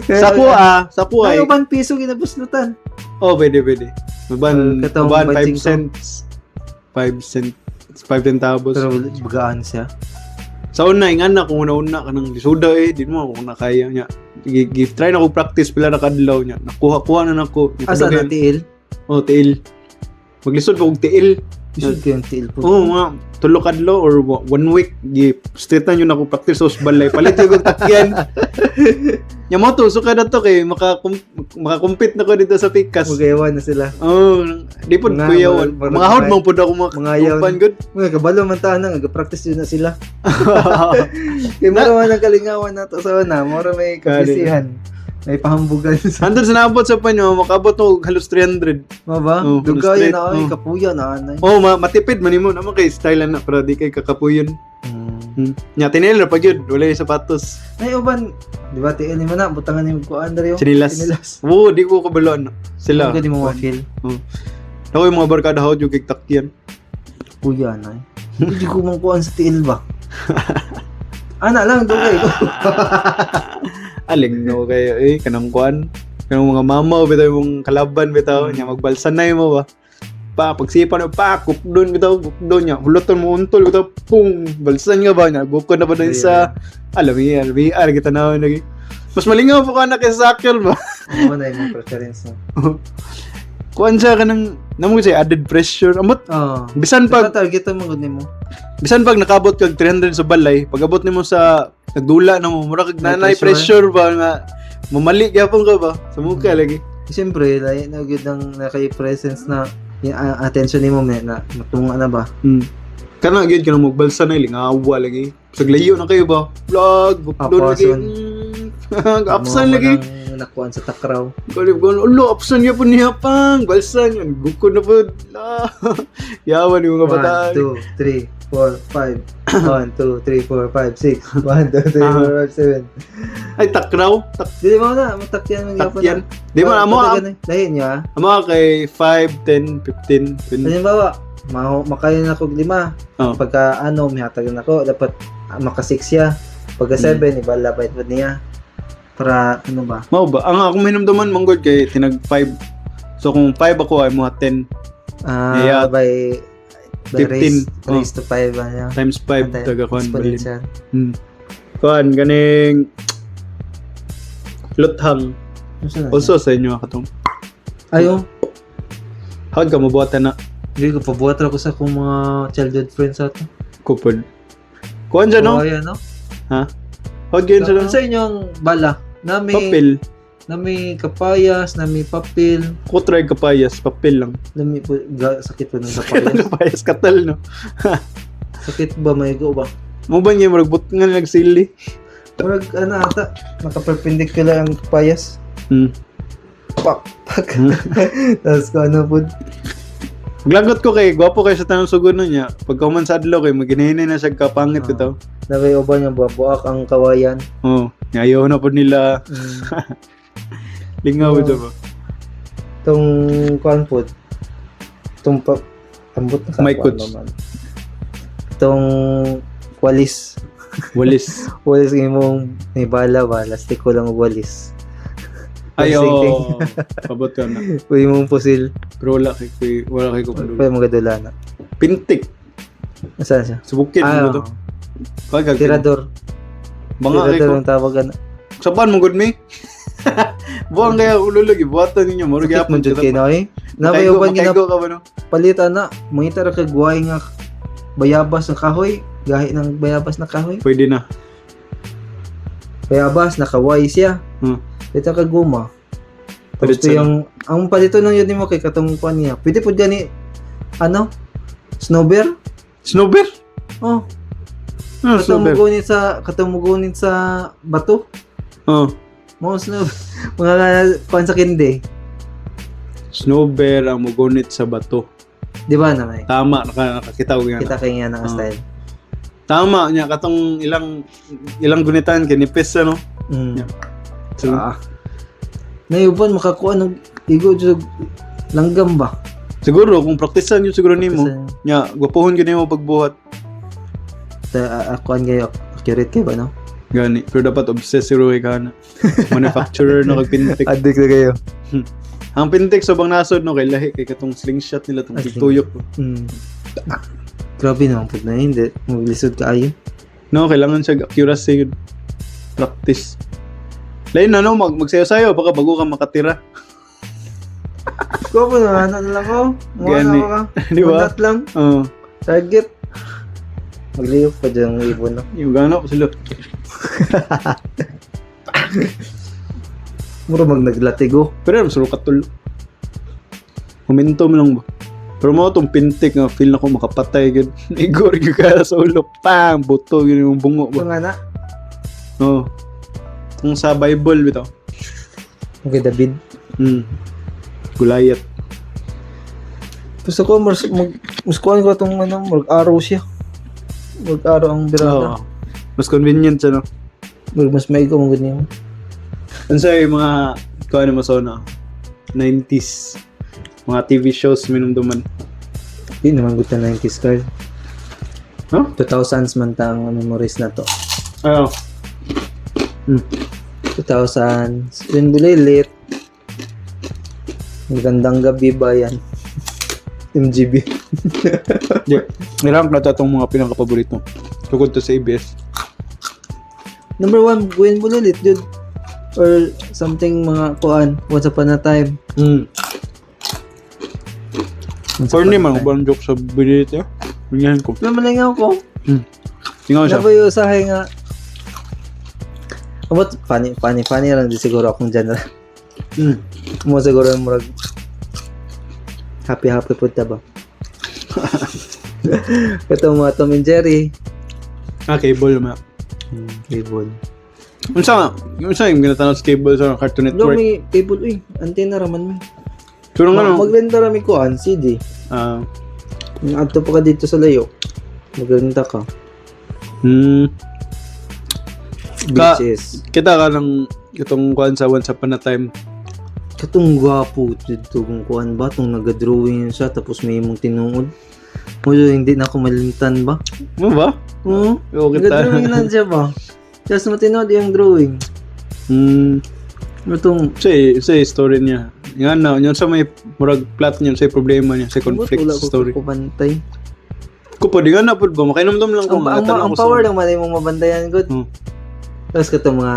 Sa kuha Ay, ay. uban piso ginabuslutan. Oh, pwede, pwede. Uban, Katong uban 5 bansing ko. cents. 5 cents. 5 centavos. Pero bagaan siya. Sa una, nga na, kung una-una ka ng lisuda eh, di mo ako na kaya niya. Give, try na ko practice pila na kadlaw niya. Nakuha-kuha na nako. Niya, Asa na kadugay- tiil? Oh, tiil. Maglisod pa og tiil. Lisod ko yung tiil po. Oo, mga tulo kadlaw or one week gi straight na yun ako practice sa balay. Palit yung takyan. Nya mo to, so kada to kay makakumpit na ko dito sa pikas. Magayawan na sila. Oh, di pod kuya wan. Mga hod man pod ako mga yaw. mga good. Mga kabalo man ta na, nag-practice yun na sila. Kay mura man ang kalingawan nato sa una, mura may kabisihan. May pahambugan sa Hantod sa naabot sa panyo, makabot og halos 300. Ma ba? Oh, Dugay straight, na ay oh. kapuya na anay. Oh, matipid man nimo naman kay style na pero di kay kakapuyon. Nya tinil ra pag yun, wala yung sapatos. Nay uban, di ba tiil nimo na butangan nimo kuan diri. oh. Chinilas. Chinilas. Oo, di ko kabalo na. Sila. Ang mo ma-feel. Ako yung mga barkada hod yung kay takyan. Kuya na. Hindi ko man kuan sa tiil ba. Ana lang dugay ko. Aling no kayo eh kanang kuan. Kanang mga mamaw bitaw yung kalaban bitaw nya magbalsanay mo ba. Pa pagsipa no pa kukdon bitaw kukdon nya huloton mo untol bitaw pung balsan nga ba nya bukod na ba dun sa alam VR VR kita na lagi. Mas malingaw pa ka na kay Sakel ba. Mo na imong preference mo. Kuan siya kanang namo siya added pressure. Amot Oh. bisan Pag pag target mo gud nimo. bisan pag nakabot kag 300 sa balay, pag abot nimo sa nagdula na mo mura kag May nanay pressure ba nga mamali gyapon ka ba sa muka lagi. Siyempre, lahi na gyud ang nakay presence na yung attention nimo may na matunga na ba. Kana gyud kanang magbalsa na lingawa lagi. Saglayo na kayo ba? Vlog, bukdon lagi. Apason. Apsan Mo lagi. nang nakuan sa takraw. Kali ko ulo apsan gyapon niya pang balsan yun. Gukod na pod. La. Yawan yung mga bata. 1, 2, 3, 4, 5. 1, 2, 3, 4, 5, 6. 1, 2, 3, 4, 5, 7. Ay takraw, Dili mo na, matakyan man gyapon. takyan. Di mo amo Lahi niya. amo kay 5, 10, 15, 20. Halimbawa, makaya na kog lima. Oh. Pagka ano, mihatag na ko, dapat maka 6 siya. Pagka 7, ibala pa ito niya. Para ano ba? Mao ba? Ang akong hinumduman manggod kay tinag 5. So kung 5 ako ay mga 10 Ah, Yeah. by 15. raise, Oh. raise to 5 ano. Times 5 Antay, taga kuan balin. exponential. Kuan ganing luthang. Unsa na siya? Also sa inyo katong. Ayo, Hawad ka mabuhatan na hindi ko pabuhat ra ko sa akong mga childhood friends ato. kupod. Kuan siya no? Oh, ayan, no? Hawad kayo sa Unsa inyong bala? Nami Papel. Nami kapayas, nami papel, Ko try kapayas, papel lang. nami po, sakit po ng Sakit ang kapayas. kapayas katal no. Sakit ba maigo ba? Mo ba niya murag but nga nagsili? Murag ano ata, naka-perpendicular ang kapayas. Pak, pak. Tapos ko ano po. Maglagot ko kay gwapo kay sa tanong sugod nun niya. Pagka human sa adlaw kay maginahinay na siya kapangit ito. Nabay uban nga buak ang kawayan. Oh, ayaw na po nila lingaw Oo. ito ba? Tong kuan po. Tong pa, ambot na sa May kuan kuts. naman. Tong walis. Walis. Walis imong may bala ba, lastik ko lang og walis. Ayo. Sinking. Pabot ka na. Uy mong pusil. Pero wala kay kupalo. Pwede mga dula na. Pintik. Nasaan siya? Sa bukid Ah, mo to. Pagkag. Tirador. Mga kay Tirador ko. ang tawag ana. Saban mo gud mi. Buang kaya ulo lagi buhatan ninyo murag Sakit man jud kay noy. Na may Makaigo, uban gina makaigo ka ba no? palit ana, mangita ra kag guway nga Bayabas ng kahoy, gahi ng bayabas na kahoy. Pwede na. Bayabas naka-Y siya. Pwede ka guma. Palit Tapos sa yung ang palito lang yun nimo kay katong kuan niya. Pwede pud gani ano? Snowbear? Snowbear? Oh, Ano katong snowbear? mugunit sa katong mugunit sa bato. Oh. Mo snow mga kuan sa kindi. Snowbear ang mugunit sa bato. Di ba na may? Tama, nakakita ko yan. Kita kay nga nga Oh. style. Tama niya katong ilang ilang gunitan kay nipis ano. Yeah. So, Ah. Nayuban makakuha ng igo jud langgam ba? Siguro kung praktisan yun siguro nimo. Kasi, Nya, gwapuhon gyud nimo pagbuhat. ta akuan kayo accurate kayo ba no? Gani, pero dapat obsessed siguro kay kana. Manufacturer no kag pintik. Addict na kayo. Ang pintik sa bang nasod no kay lahi kay katong slingshot nila tong Ah, tuyok. Grabe naman pud na hindi maglisod kaayo. No, kailangan siya accuracy yun. Practice. Lain na no, magsayo-sayo baka bago ka makatira. Ko po na ano na lang ko. Mga Gani. na ka. Di ba? Kundat lang. Oo. Target. Magliyok pa dyan ang ibon no. Yung gana ko sila. Mura mag naglatigo. Pero yun, suro katul. Momentum lang ba? Pero mo itong pintik nga feel na ko makapatay gud. Igor gyud ka sa ulo. Pang! Buto yun yung bungo Ito ba? nga na. Oo. Kung sa Bible bitaw. Okay, David. Goliath. Gusto ko mas mag mas kuan ko itong ano, mag-araw siya. Mag-araw ang birada. Oo. Mas convenient siya no. Mag mas maigo mo ganyan. Ano sa yung mga kuha mo sa una? 90s. Mga TV shows minumduman. Di naman good na 90s card. Huh? 2000s man ta ang memories na to. Oo. 2000s. Yun bulilit. Magandang gabi bayan. MGB. Yeah. Nirank na itong mga pinakapaborito. Tungkol to sa ABS. Number one, Gwen Bulilit, dude. Or something mga kuan. Once upon a time. Once Corny upon a man, time. kung joke sa bulilit eh. Ganyan ko. Namalingaw ko. Tingnan ko siya. Nabayo usahay nga. About funny, funny, funny lang di siguro akong genre. Mo siguro murag happy happy pud ta ba. Katong mga Tom and Jerry. Ah, cable ma. Cable. Unsa nga? Unsa yung ginatanaw sa cable sa Cartoon No, Network? may cable uy. Antena raman may. Pero nga no. Magrenta ra mi kuan CD. Ah. Adto pa ka dito sa layo. Magrenta ka. VHS. Kita ka ng itong kuan sa Once Upon a Time. Katong gwapo dito kung kuan ba tong naga-drawing siya tapos may imong tinuod. Mo hindi na ako malimtan ba? Mo ba? Oo. Oo, kita. Naga-drawing lang siya ba? Tapos matinuod yung drawing. Itong Sa story niya. Nga na, yun sa may murag plot niya, sa problema niya, sa conflict wala ko story. Kubantay. Ko po, di nga na po ba? Makainomdom lang ko. Ang, ang, Natanaw ang ko sa- power lang man imong mabantayan good. Tapos katong mga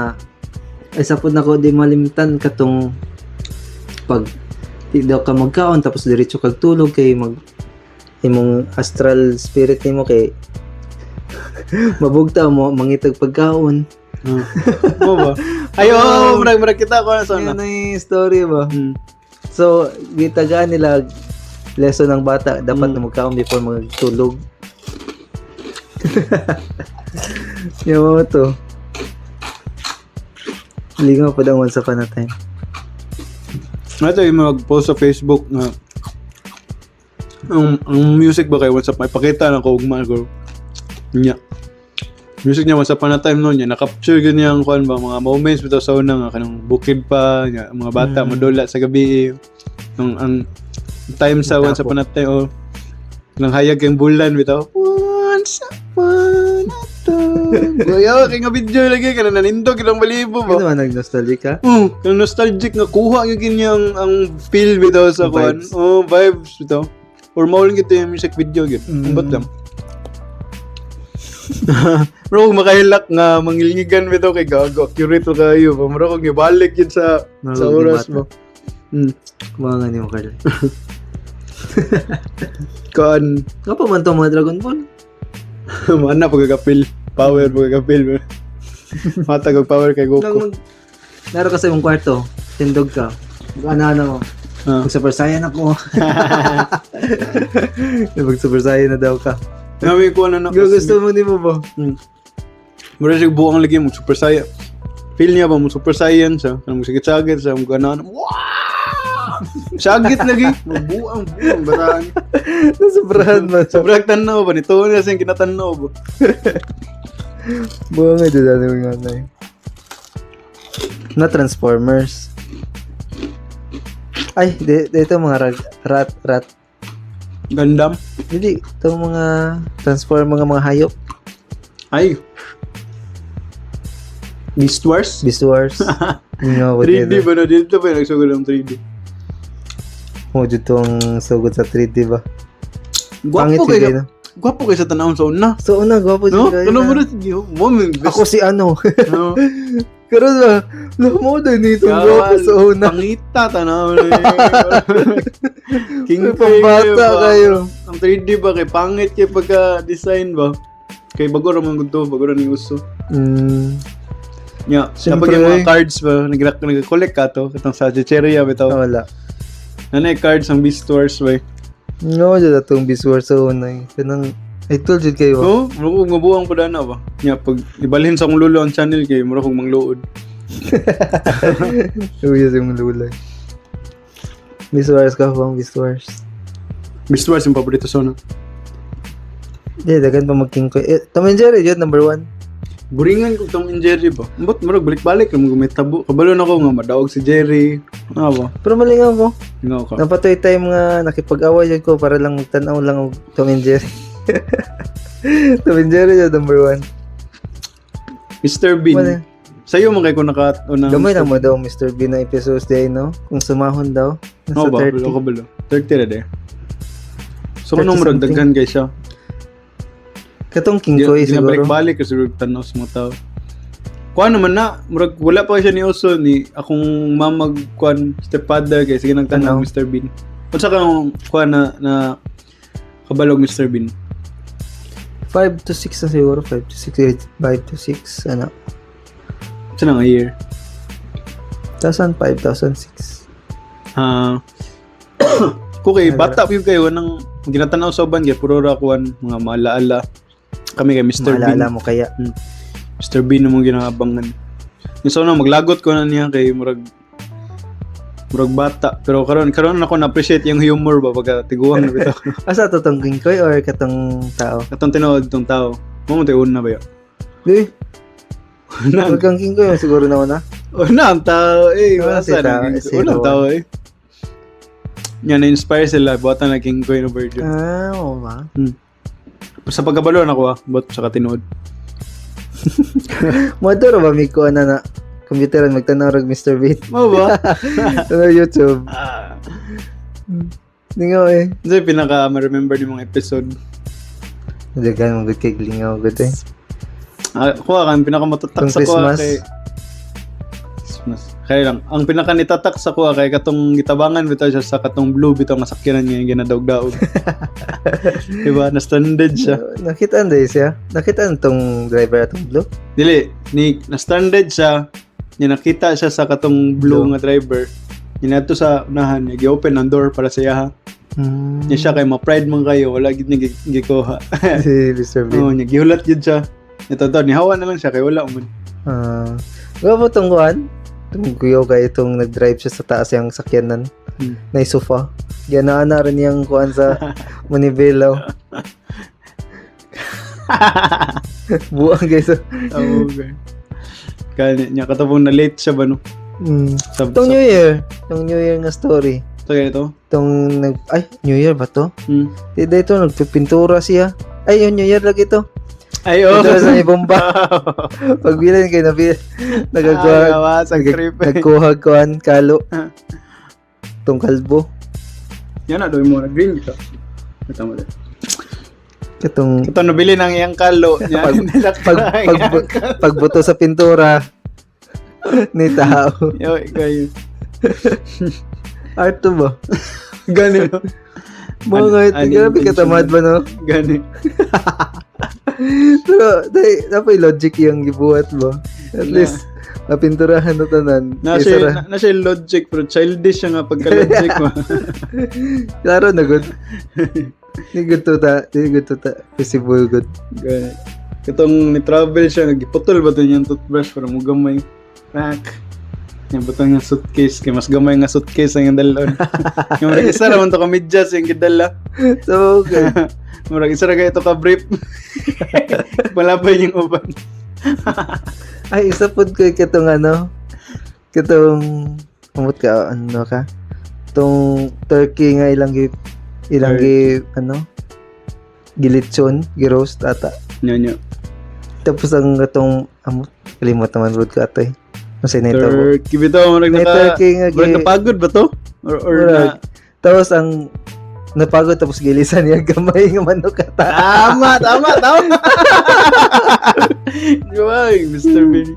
ay sapod na ko di malimtan katong pag di daw ka magkaon tapos diretso kag tulog kay mag imong astral spirit nimo kay mabugtaw mo mangitag pagkaon. Mo ba? Ay, oo, murag murag kita ko na sa Yan na yung story ba? So, gitagaan nila lesson ng bata dapat na magkaon before magtulog. Yung mga to. Lingaw pa daw once upon a time. Ito yung mag-post sa Facebook na ang music ba kay Once Upon ipakita na ko ugma ko. Nya. Music niya Once Upon a Time no niya na-capture gyud niya ang kuan ba mga moments bitaw sa una nga kanang bukid pa nya, mga bata modula sa gabi ang time sa Once Tapo. Upon a Time oh nang hayag kay bulan bitaw Once Upon a Time. Kuya, kay nga video lagi kanang nanindog kanang balibo ba. Ano ba nag-nostalgic ka? Kanang nostalgic nga kuha gyud niya ang feel bitaw sa Ang kuan. vibes. Oh, vibes bitaw. Or mao lang kita yung music video gyud. Ambot lang. Bro, kung makahilak nga mangilngigan bitaw kay gago, accurate to kayo. Ba mura kong gibalik yun sa sa Marunong oras bata. mo. Mga nga ni mo, Carl. Kuan Nga pa man to mga Dragon Ball. Mana pagkakapil. Power pagkakapil. Matag og power kay Nang Goku. Laro ka sa imong kwarto, tindog ka. Mag-ana mo. Ah. Mag Super Saiyan ako. Mag Super Saiyan na daw ka. Nami ko ano na. Gusto mo ni mo ba? Mura siya buang lagi mo Super Saiyan. Feel niya ba mo Super Saiyan siya? Kanang mo sagit-sagit siya mo ganahan. Wow! Sagit lagi. Magbuang buang bataan. Nasubrahan ba? Sobrang tanaw ba nito na siyang kinatanaw ba? Buang nga dyan ano yung ano eh. Na Transformers. Ay, dito mga rat, rat. Gundam. Hindi, itong mga transform mga hayop. Ay. Beast Wars? Beast Wars. Hindi nga ba 3D dito? ba na? Dito pa yung nagsugod ng 3D. Mo dito ang sugod sa 3D ba? Gwapo Pangit kay kayo, no? Gwapo kay sa tanawon sa una. So una, gwapo No? jud kayo Ano na. mo na? Mo man Ako si ano. No. Karon ba? Lamo din nito ang gwapo sa una. Pangita tanaw na. King Ay, pambata kayo. Ang 3D ba kay pangit kay pagka design ba? Kay bago ra man gud to, bago ra ni uso. Nya, Siyempre, kapag yung mga eh. cards ba, nag-collect ka to, katong sa chicheria bitaw. Ah, wala. Nanay cards ang Beast Wars ba? No, jud atong Beast Wars sa una eh. Kanang I told you kayo. No, mura kog mabuang pa na ba. Nya pag ibalhin sa akong lulo ang channel kay mura kog mangluod. Uy, yung lulay. Beast Wars ka bang Beast Wars? Beast Wars yung paborito sa una. Di, dagan pa mag King Koy. Eh, Tom and Jerry, yun, number one. Buringan ko Tom and Jerry ba. Ambot murag balik-balik ra may tabo. Kabalo na ko nga madaog si Jerry. Ano ba? Pero malingaw ko. Ingaw ka. Napatoy time nga nakipag-away yun ko para lang magtanaw lang og Tom and Jerry. Tom and Jerry yun, number one. Mr. Bean. Wala. Sa'yo man kay ko naka unang Gamay na mo daw Mr. Bean na episodes day, no? Kung sumahon daw. Nasa Oo ba? 30. Kabalo, kabalo. 30 na de. So 30 kung murag something. daghan kay siya. Katong King Koy siguro. Balik-balik kasi siguro tanaw sa mga tao. Kuan naman na, murag wala pa siya ni uso ni akong mamag kuan stepfather kay sige nagtanaw Tanaw. Mr. Bean. Unsa kang kuan na na kabalog Mr. Bean? 5 to 6 na siguro. 5 to 6. 5 to 6. Ano? Unsa na nga year? 2005, 2006. Ah. Ko kay bata pa yun kayo nang ginatanaw sa uban kay puro ra kuan mga maalaala kami kay Mr. Bean. Maalala mo kaya. Mr. Bean namang ginaabangan. Yung sa una, maglagot ko na niya kay murag murag bata. Pero karon karon ako na-appreciate yung humor ba pagka tiguang na bitaw. Asa to tong King Koy or katong tao? Katong tinuod tong tao. Mo mo tayo una ba yun? Di, Una, wag kang King Koy siguro na una. una ang tao eh. Una Wala si sa tao, naging- si Unang Rowan. tao eh. Yan, na-inspire sila. Buhatan na King Koy na version. Ah, oo ba? Sa pagkabalo na ko ah. Ba't sa katinuod? Modoro ba may kuha na na computer magtanaw rog Mr. Bean? Mo ba? Sa YouTube. Ah. Hindi nga eh. Ano yung pinaka ma-remember ni mga episode? Dagan mo good kay Glingaw good eh. Ah, kuha ka, ang pinaka matatak Kung sa kuha Christmas. kay Christmas. Kaya lang, ang pinaka nitatak sa kuha kay katong gitabangan bitaw siya sa katong blue bitaw nga sakyanan niya yung ginadaog-daog. Diba? Na-stranded siya. Nakita na siya. Nakita na tong driver atong blue. Dili, ni na-stranded siya. Niya nakita siya sa katong blue Blue. nga driver. Niya nato sa unahan, niya gi-open ang door para sa iyaha. Niya siya kay ma-pride man kayo, wala gid niya gikuha. Si Mr. Bean. Oo, niya gihulat gid siya. Ito to, nihawa na lang siya kay wala man. Ah. Gwapo tong kuan. Itong kuyo kay itong nag-drive siya sa taas yung sakyanan. Na sofa. Ganaan na rin niyang kuan sa Manibelaw. Buang guys. Oo, okay. Kaya niya katapong na late siya ba no? Sa, Itong New Year. Itong New Year nga story. Sa ganito? Itong nag... Ay, New Year ba to? Hmm. Di dito, nagpipintura siya. Ay, yung New Year lagi to. Ay, oh. Pintura sa may bomba. Pagbilin kay nabi. Nagagawa. Ay, sa trip. Nagkuha kuan kalo. Itong kalbo. Yan na, doon mo. Nag-green ka. Ito mo. Katong Ito, nabili ng iyang kalo. Yan, pag pagbuto sa pintura ni tao. Yo, kayo. Art to ba? Gani. Mga grabe katamad ba no? Gani. Pero dai napay logic yung gibuhat mo. At Na. least napinturahan na tanan. Na Kaysa siya, na siya logic pero childish siya nga pagka-logic mo. Klaro na good. Di good to ta, di good to ta. Possible good. Gani. Katong ni-travel siya, nagiputol ba to niyang toothbrush para mo gamay. Pak. Yung butang niyang suitcase, kay mas gamay nga suitcase ang iyang dalon. Yung murag isa ra man to ka medyas yung gidala. So, okay. Murag isa ra kayo to ka brief. Malabay yung uban. Ay, isa pod ko katong ano, katong, umot ka, ano ka? Tong turkey nga ilang gi, ano, gilitson, giroast ata. Nyo nyo. Tapos ang katong, amot, kalimot naman pod ko ato eh. Masay na ito. Turkey bitaw murag May naka turkey nga murag gi, napagod ba to? Or na Murag. Tapos ang napagod tapos gilisan niya gamay nga manok ata. Tama, tama, tama. Grabe, Mr. Bean.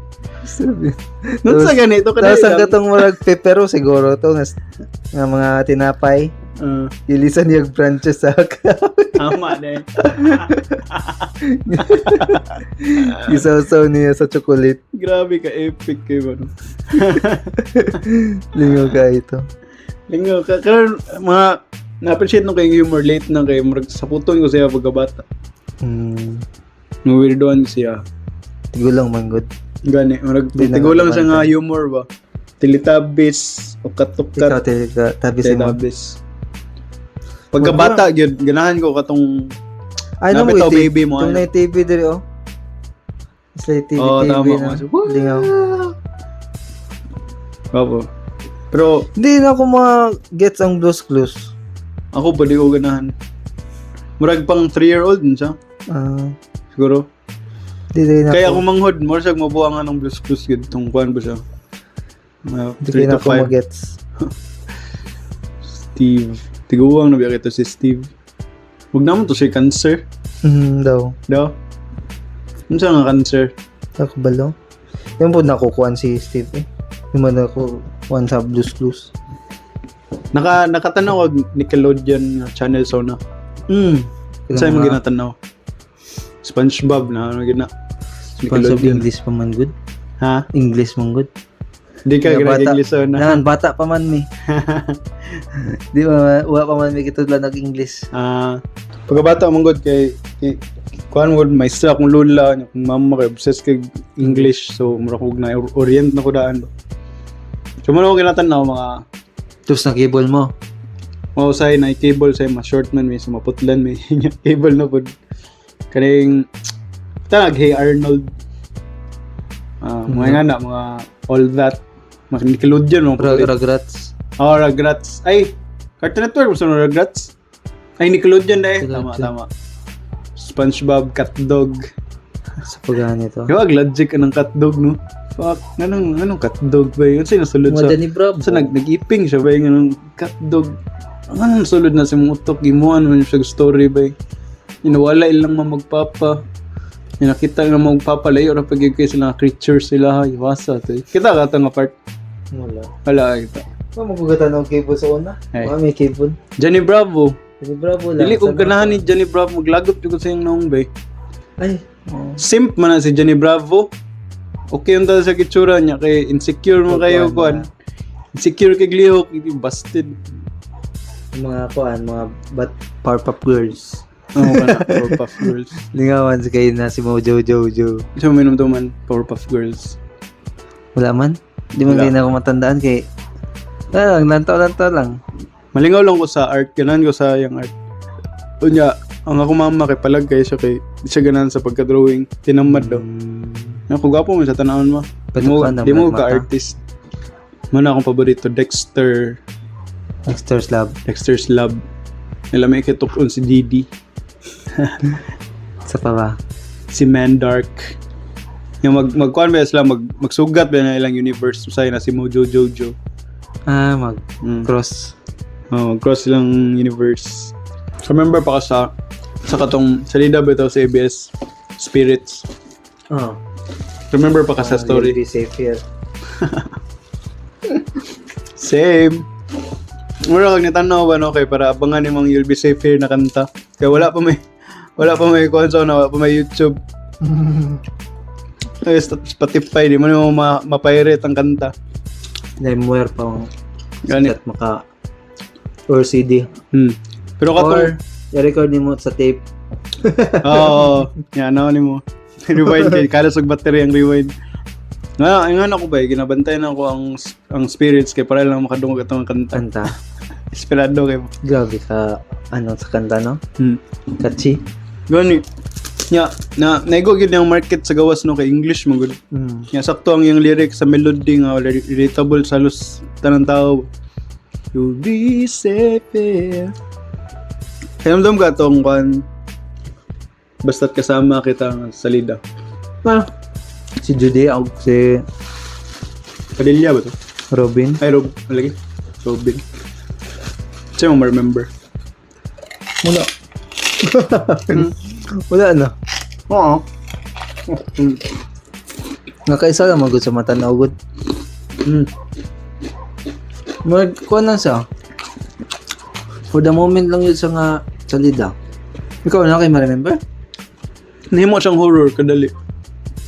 Nun sa ganito ka Tapos ang katong murag pepero siguro to nga mga tinapay. Gilisan niya branches sa Tama na eh. Isawsaw niya sa chocolate. Grabe ka, epic kayo ba? No? Lingaw ka ito. Lingaw ka. Karon mga na-appreciate nung kayong humor late na kayo. Murag sa puton ko siya pagkabata. Weirdoan ko siya. Tigulang man good. Gani, murag Di na tigulang siya nga naman. humor ba. Teletubbies o Ikaw katukat. talaga tabi sa mo. Teletubbies. Pagkabata, gyud ganahan ko katong Ay, no, Nabitaw mo baby mo, Itong ano? na TV diri oh. It's like TV, Oo, TV tama. na. What? Lingaw. Bravo. Pero Hindi na ako ma-gets ang Blue's Clues. ako ba di ko ganahan. Murag pang 3-year-old din siya. Ah, Siguro. di din ako. Kaya ako manghod, more siya mabuangan ng Blue's Clues gid tong kuan ba siya. Mga Hindi 3 na to ako 5. ma-gets. Steve. Tiguang na biya ito si Steve. Huwag naman to siya cancer. Daw. Daw. Ano siya nga cancer? Ako balo. Yung po nakukuhan si Steve eh. Yung man nakukuhan sa Blue's Clues. Nakatanaw og Nickelodeon nga channel sa una. Sa imong ginatanaw? SpongeBob na ano gina. Sponsor Nickelodeon. English pa man good. Ha? English man good. Di ka Nga bata. ginag-English sa una. Nangan bata pa man mi. Di ba wa pa man mi kitudlan og English. Ah, pagkabata man gud kay kuan mo gud maestra akong lola, nya akong mama kay obsessed kay English, so mura ko na orient na ko daan. So mo na ko ginatan-aw mga Tapos na cable mo. mao say na cable say mas short man may sumaputlan may nya cable na pud. Kaning tag Hey Arnold. Ah, mga nga na mga all that mga Nickelodeon mga pulit. Rugrats. Oh, Rugrats. Ay, Cartoon Network gusto mo Rugrats? Ay, Nickelodeon na eh. Tama, Nickelodeon. tama. SpongeBob, Cat Dog. Sa pagani to. Yung logic anong cat dog, no? Fuck, anong cat dog ba yun? Sino sulod Mga sa Danny Bravo. sa nag-iping siya ba yung anong cat dog? Anong sulod na sa mong utok? Gimuan man siya story ba yun? Inawala ilang mamagpapa. Yung nakita nga magpapa, layo ra pag yun kayo sila nga creatures sila ha, iwasa to. Kita ka ito nga part? Wala. Wala kita. Wa magugatan og cable sa una. Ay. Wa may cable. Johnny Bravo. Danny Bravo lang. Dili ko Sa- ganahan ni Johnny Bravo maglagot jud ko sa iyang naong bay. Ay. Oh. Simp man na si Johnny Bravo. Okay yung sa kitsura niya kay insecure mo kayo Kuan kuan. Insecure kay glihok, hindi busted. Mga kuan, mga bat Powerpuff Girls. Oo kana Powerpuff Girls. Lingawan sa kayo na si Mojo Jojo. So may to man Powerpuff Girls. Wala man. Di man Wala. kayo na ako matandaan kay wala lang, lantaw-lantaw lang. Malingaw lang ko sa art, ganahan ko sa yung art. Unya, ang ako mama kay palag kay siya kay di siya ganahan sa pagka-drawing, tinamad daw. Ako gwapo man sa tanawon mo. Di mo, Patukan di mo mata. ka artist. Muna akong paborito Dexter, Dexter's Lab. Dexter's Lab. Nila may kitukon si Didi. Sa pa ba? Si Mandark. Yung magkuan ba sila magsugat ba na ilang universe usay na si Mojo Jojo. Ah, mag-cross. Oh, mag-cross silang universe. So, remember pa ka sa katong salida ba ito sa ABS Spirits. Oh. Remember pa ka sa story. Be safe here. Same. Mura kag natanaw ba no kay para abangan nimong You'll Be Safe Here na kanta. Kaya wala pa may Wala pa may kuan sa una, wala pa may YouTube. Ay, Spotify, di mo nimo ma-pirate ang kanta. LimeWire pa mo. Gani. Sikat maka or CD. Pero katong Or i-record nimo sa tape. Oo. Yan, ano ni mo. Rewind kay kalas og battery ang rewind. Nga, nga ako ba, eh, ginabantayan ako ang spirits kay para lang makadungog atong kanta. Kanta. Inspirado kay. Grabe ka ano sa kanta, no? Catchy. Gani. Nya, na naigo gyud ang market sa gawas, no, kay English mo gud. Nya sakto ang iyang lyrics sa melody nga relatable sa halos tanang tao. You'll be safe here. Kaya ka tong kwan, "Basta't Kasama Kita" nga salida. Ah. Si Judy og si Padilla ba to? Robin. Ay, Rob, lagi. Robin. Siya mo ma-remember. Wala. Wala na. Oo. Nakaisa lang magud sa mata na ugod. Murag kuan lang siya. For the moment lang yun sa nga salida. Ikaw na kay ma-remember? Nahimo siyang horror kadali.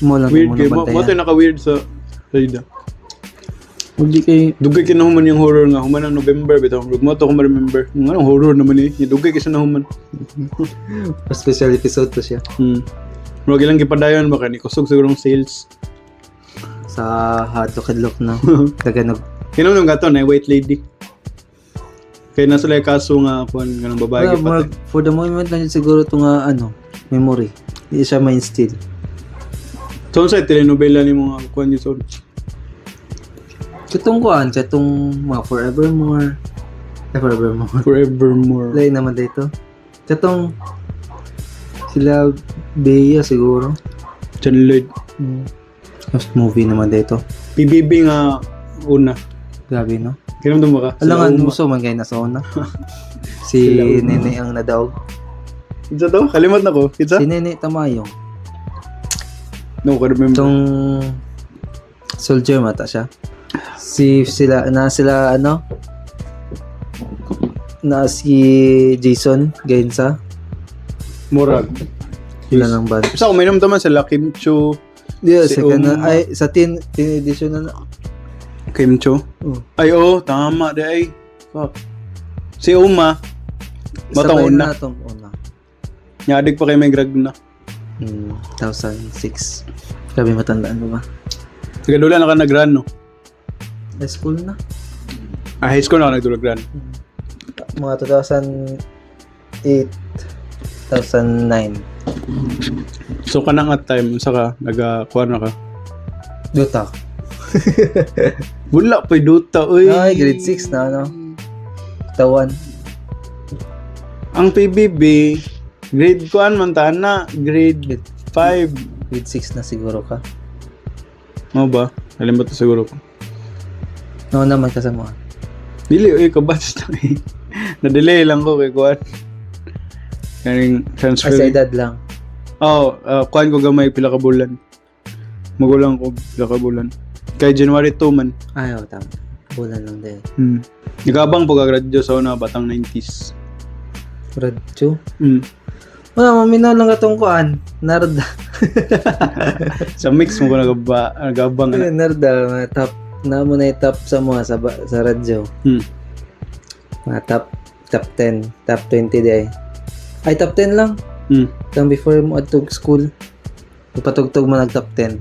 Mo lang Weird mo kay mo. Mo nabantayan. to naka-weird sa salida. Hindi kay Dugay kay nahuman yung horror nga human ang November bitaw. Murag mo to ko ma-remember. Nga anong horror naman eh. Yung dugay kay siya nahuman. Special episode to siya. Murag ilang gipadayon ba kay ni kusog sigurong sales. Sa hadlok-hadlok na. Taganog. Kinom nung gato na White Lady. Kay nasa lay kaso nga kuan kanang babae Wala, gipatay. murag, for the moment lang yun siguro to nga ano, memory. Hindi siya ma-instill. So unsa telenovela ni mga kuan yun so? Katong kuan, katong mga Forevermore. Ay, Forevermore. Forevermore. Lain naman dito. Katong sila Bea siguro. John Lloyd. First movie naman dito. PBB nga una. Grabe, no? Kinom ba ka? Alam nga, Sila Uma. gusto man kayo nasa una. Si Sila Uma. Nene ang nadaog. Kinsa to? Kalimot na ko. Kinsa? Si Nene Tamayo. No, ko remember. Itong soldier mata siya. Si sila na sila ano na si Jason Gainsa. Murag. Sila ng band. Basta kung may naman sila Kim Chu. Yeah, Si second na, Uma. ay sa teen edition na. Kim Chu. Oh. Ay, oh, tama di ay. Fuck. Si Uma, Batang Sabay una. na itong una. Nyadig pa kay may grag na. 2006. Grabe, matandaan mo ba? Tagadula na ka nagran, no? High school na. Ah, high school na ka nagdulagran. Mga 2008, 2009. So, kanang at time, unsa ka, nagakuha na ka. Dota. Wala pa'y Dota, uy. Ay, grade 6 na, ano? Tawan. Ang PBB, grade kuan man ta na, grade 5. Grade 6 na siguro ka. Mo ba? Kalimot na siguro ko. No naman ka sa mga. Dili, uy, kabats na eh. Na-delay lang ko kay kuan. Kaning Ay, transfer. sa edad lang. Oo, oh, kuan ko gamay pila ka bulan. Magulang ko pila ka bulan. Kay January 2 man. Ay, oh, tama. Bulan lang din. Nagabang po ka-graduate sa una batang 90s. Radyo. Wala, maminaw lang katong kuan. Narda. Sa mix mo ko nagabang na. Narda, mga top. Na mo na yung top sa mga sa radyo. Mga top 10, top 20 di ay. Ay, top 10 lang. Tang before mo adtog school, ipatugtog mo nag top 10.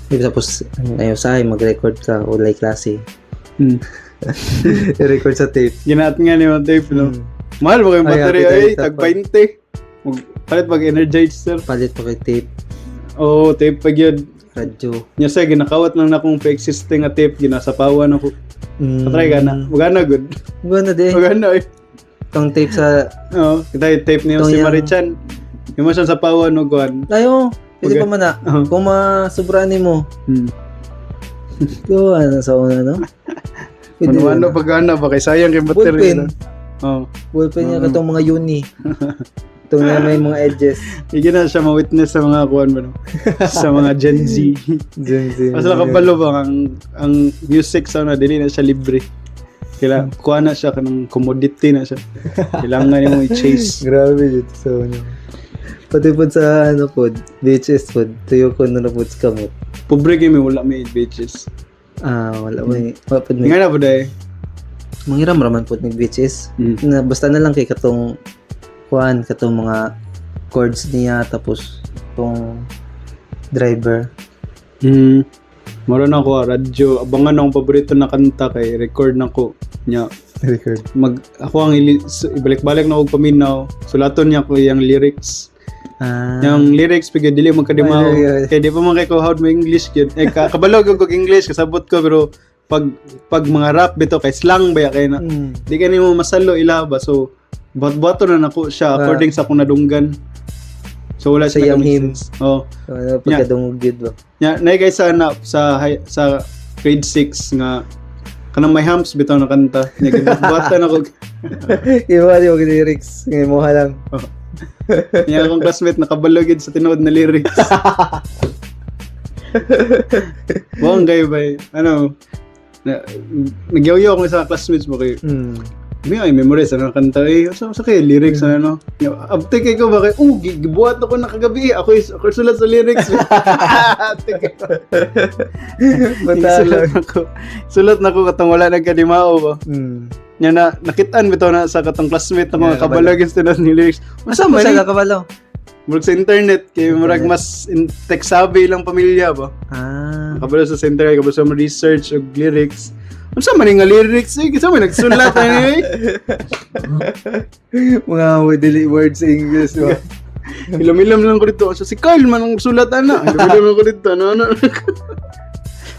Di ba tapos, ayaw sahay, mag-record ka o like klase. I-record sa tape. Ginaat nga ni mga tape, no? Mahal ba kayong Ay, battery happy ay, tayo, tag 20. Mag, palit pag energizer. Palit pa kay tape, Oo, tape pag yun. radyo. Nya sa ginakawat lang na akong pre-existing nga tape, ginasapawan ako. Patry ka na. Magana good. Gana di. Magana eh. Itong tape sa Oo, kita yung tape niyo Itong si yung- Marichan. Yung mo siyang sapawan o kuan. Ayo, pwede pa man na. Oo. Kung masubraan mo. Gawa na sa una, no? Pwede Ano na. ano pag ano ba kay sayang kay battery. Ballpen. Oo. Ballpen niya katong mga uni. Itong na may mga edges. Hindi na siya ma-witness sa mga kuan ba no? Sa mga Gen Z. Gen Z. Basta nakabalo ba ang music sa una dili na siya libre. Kila kuha na siya kanang commodity na siya. Kailangan nimo i-chase. Grabe dito sa ano. Pati po sa ano po, VHS po, tuyo ko na po sa kamot. Pobre kay mi, wala may VHS. Ah, wala may, wala po may. Nga na po dahil. Manghiram raman po ng VHS. Na, basta na lang kay katong kuan, katong mga chords niya, tapos tong driver. Mura na ako, ah, radyo. Abangan akong paborito na kanta kay record na ko. Nya, Record. Mag ako ang ibalik-balik na og paminaw. Sulaton niya ko yung lyrics. Yung lyrics pag dili magkadimao. Ay, ay, ay. Kay di pa man kay ko how mo English gyud. Eh kabalo gyud kog English, kasabot ko, pero pag mga rap bitaw kay slang ba ya kay na. Di ka nimo masalo ila ba, so buhat-buhaton na nako siya according sa akong nadunggan. So wala Sa siya iyang nag-make hymn. sense. Oh. Ano, pagkadungog gyud ba? Nya nay kay sa na, sa high, sa grade 6 nga kanang may humps bitaw na kanta. Nya gibuhat-buhatan ako. Iba di mo lyrics, ngay mo lang. Nya akong classmate nakabalo gid sa tinuod na lyrics. Buong gay bay. Ano, na, nagyaw ako sa classmates mo kay may ay memorize ano kanta eh sa kay lyrics ano no. Abte kay ko ba kay oh gibuhat ako na kagabi, ako sulat sa lyrics. Abte kay ko. Bata Sulat lang. na ko. Sulat na ko katong wala nagkadimao ba. Nya na nakitaan bitaw na sa katong classmate na mga Yeah, kabalo gid sa tinuod ni lyrics. Unsa man Sa ni? kabalo. Murag sa internet kay murag Internet. mas tech savvy lang pamilya ba. Kabalo sa center, kabalo sa mga research og lyrics. Unsa man ni nga lyrics eh? Kinsa man nagsulat ani eh? Mga dili words sa English ba. Ilom-ilom lang ko dito. So, si Carl man ang sulat ana. Ilom-ilom lang ko dito. Ano ano.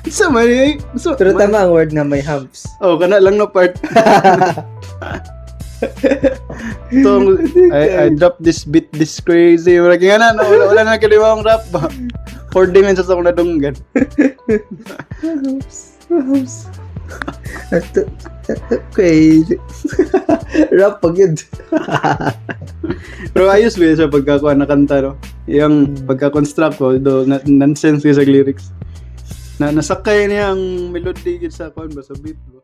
Unsa man ni eh? Unsa Pero tama ang word na may humps. Oh, kana lang na part. Tong I drop this beat this crazy. Murag nga na no, wala na kaliwang rap ba. Recording lang sa akong nadunggan. Humps. Humps. Crazy. Rap pag yun. Pero ayos ba siya pagkakuha na kanta, no? Yung pagka-construct ko, do, na, nonsense yung sa lyrics. Na, nasakay niya ang melody gid sa kuan ba, sa beat ba?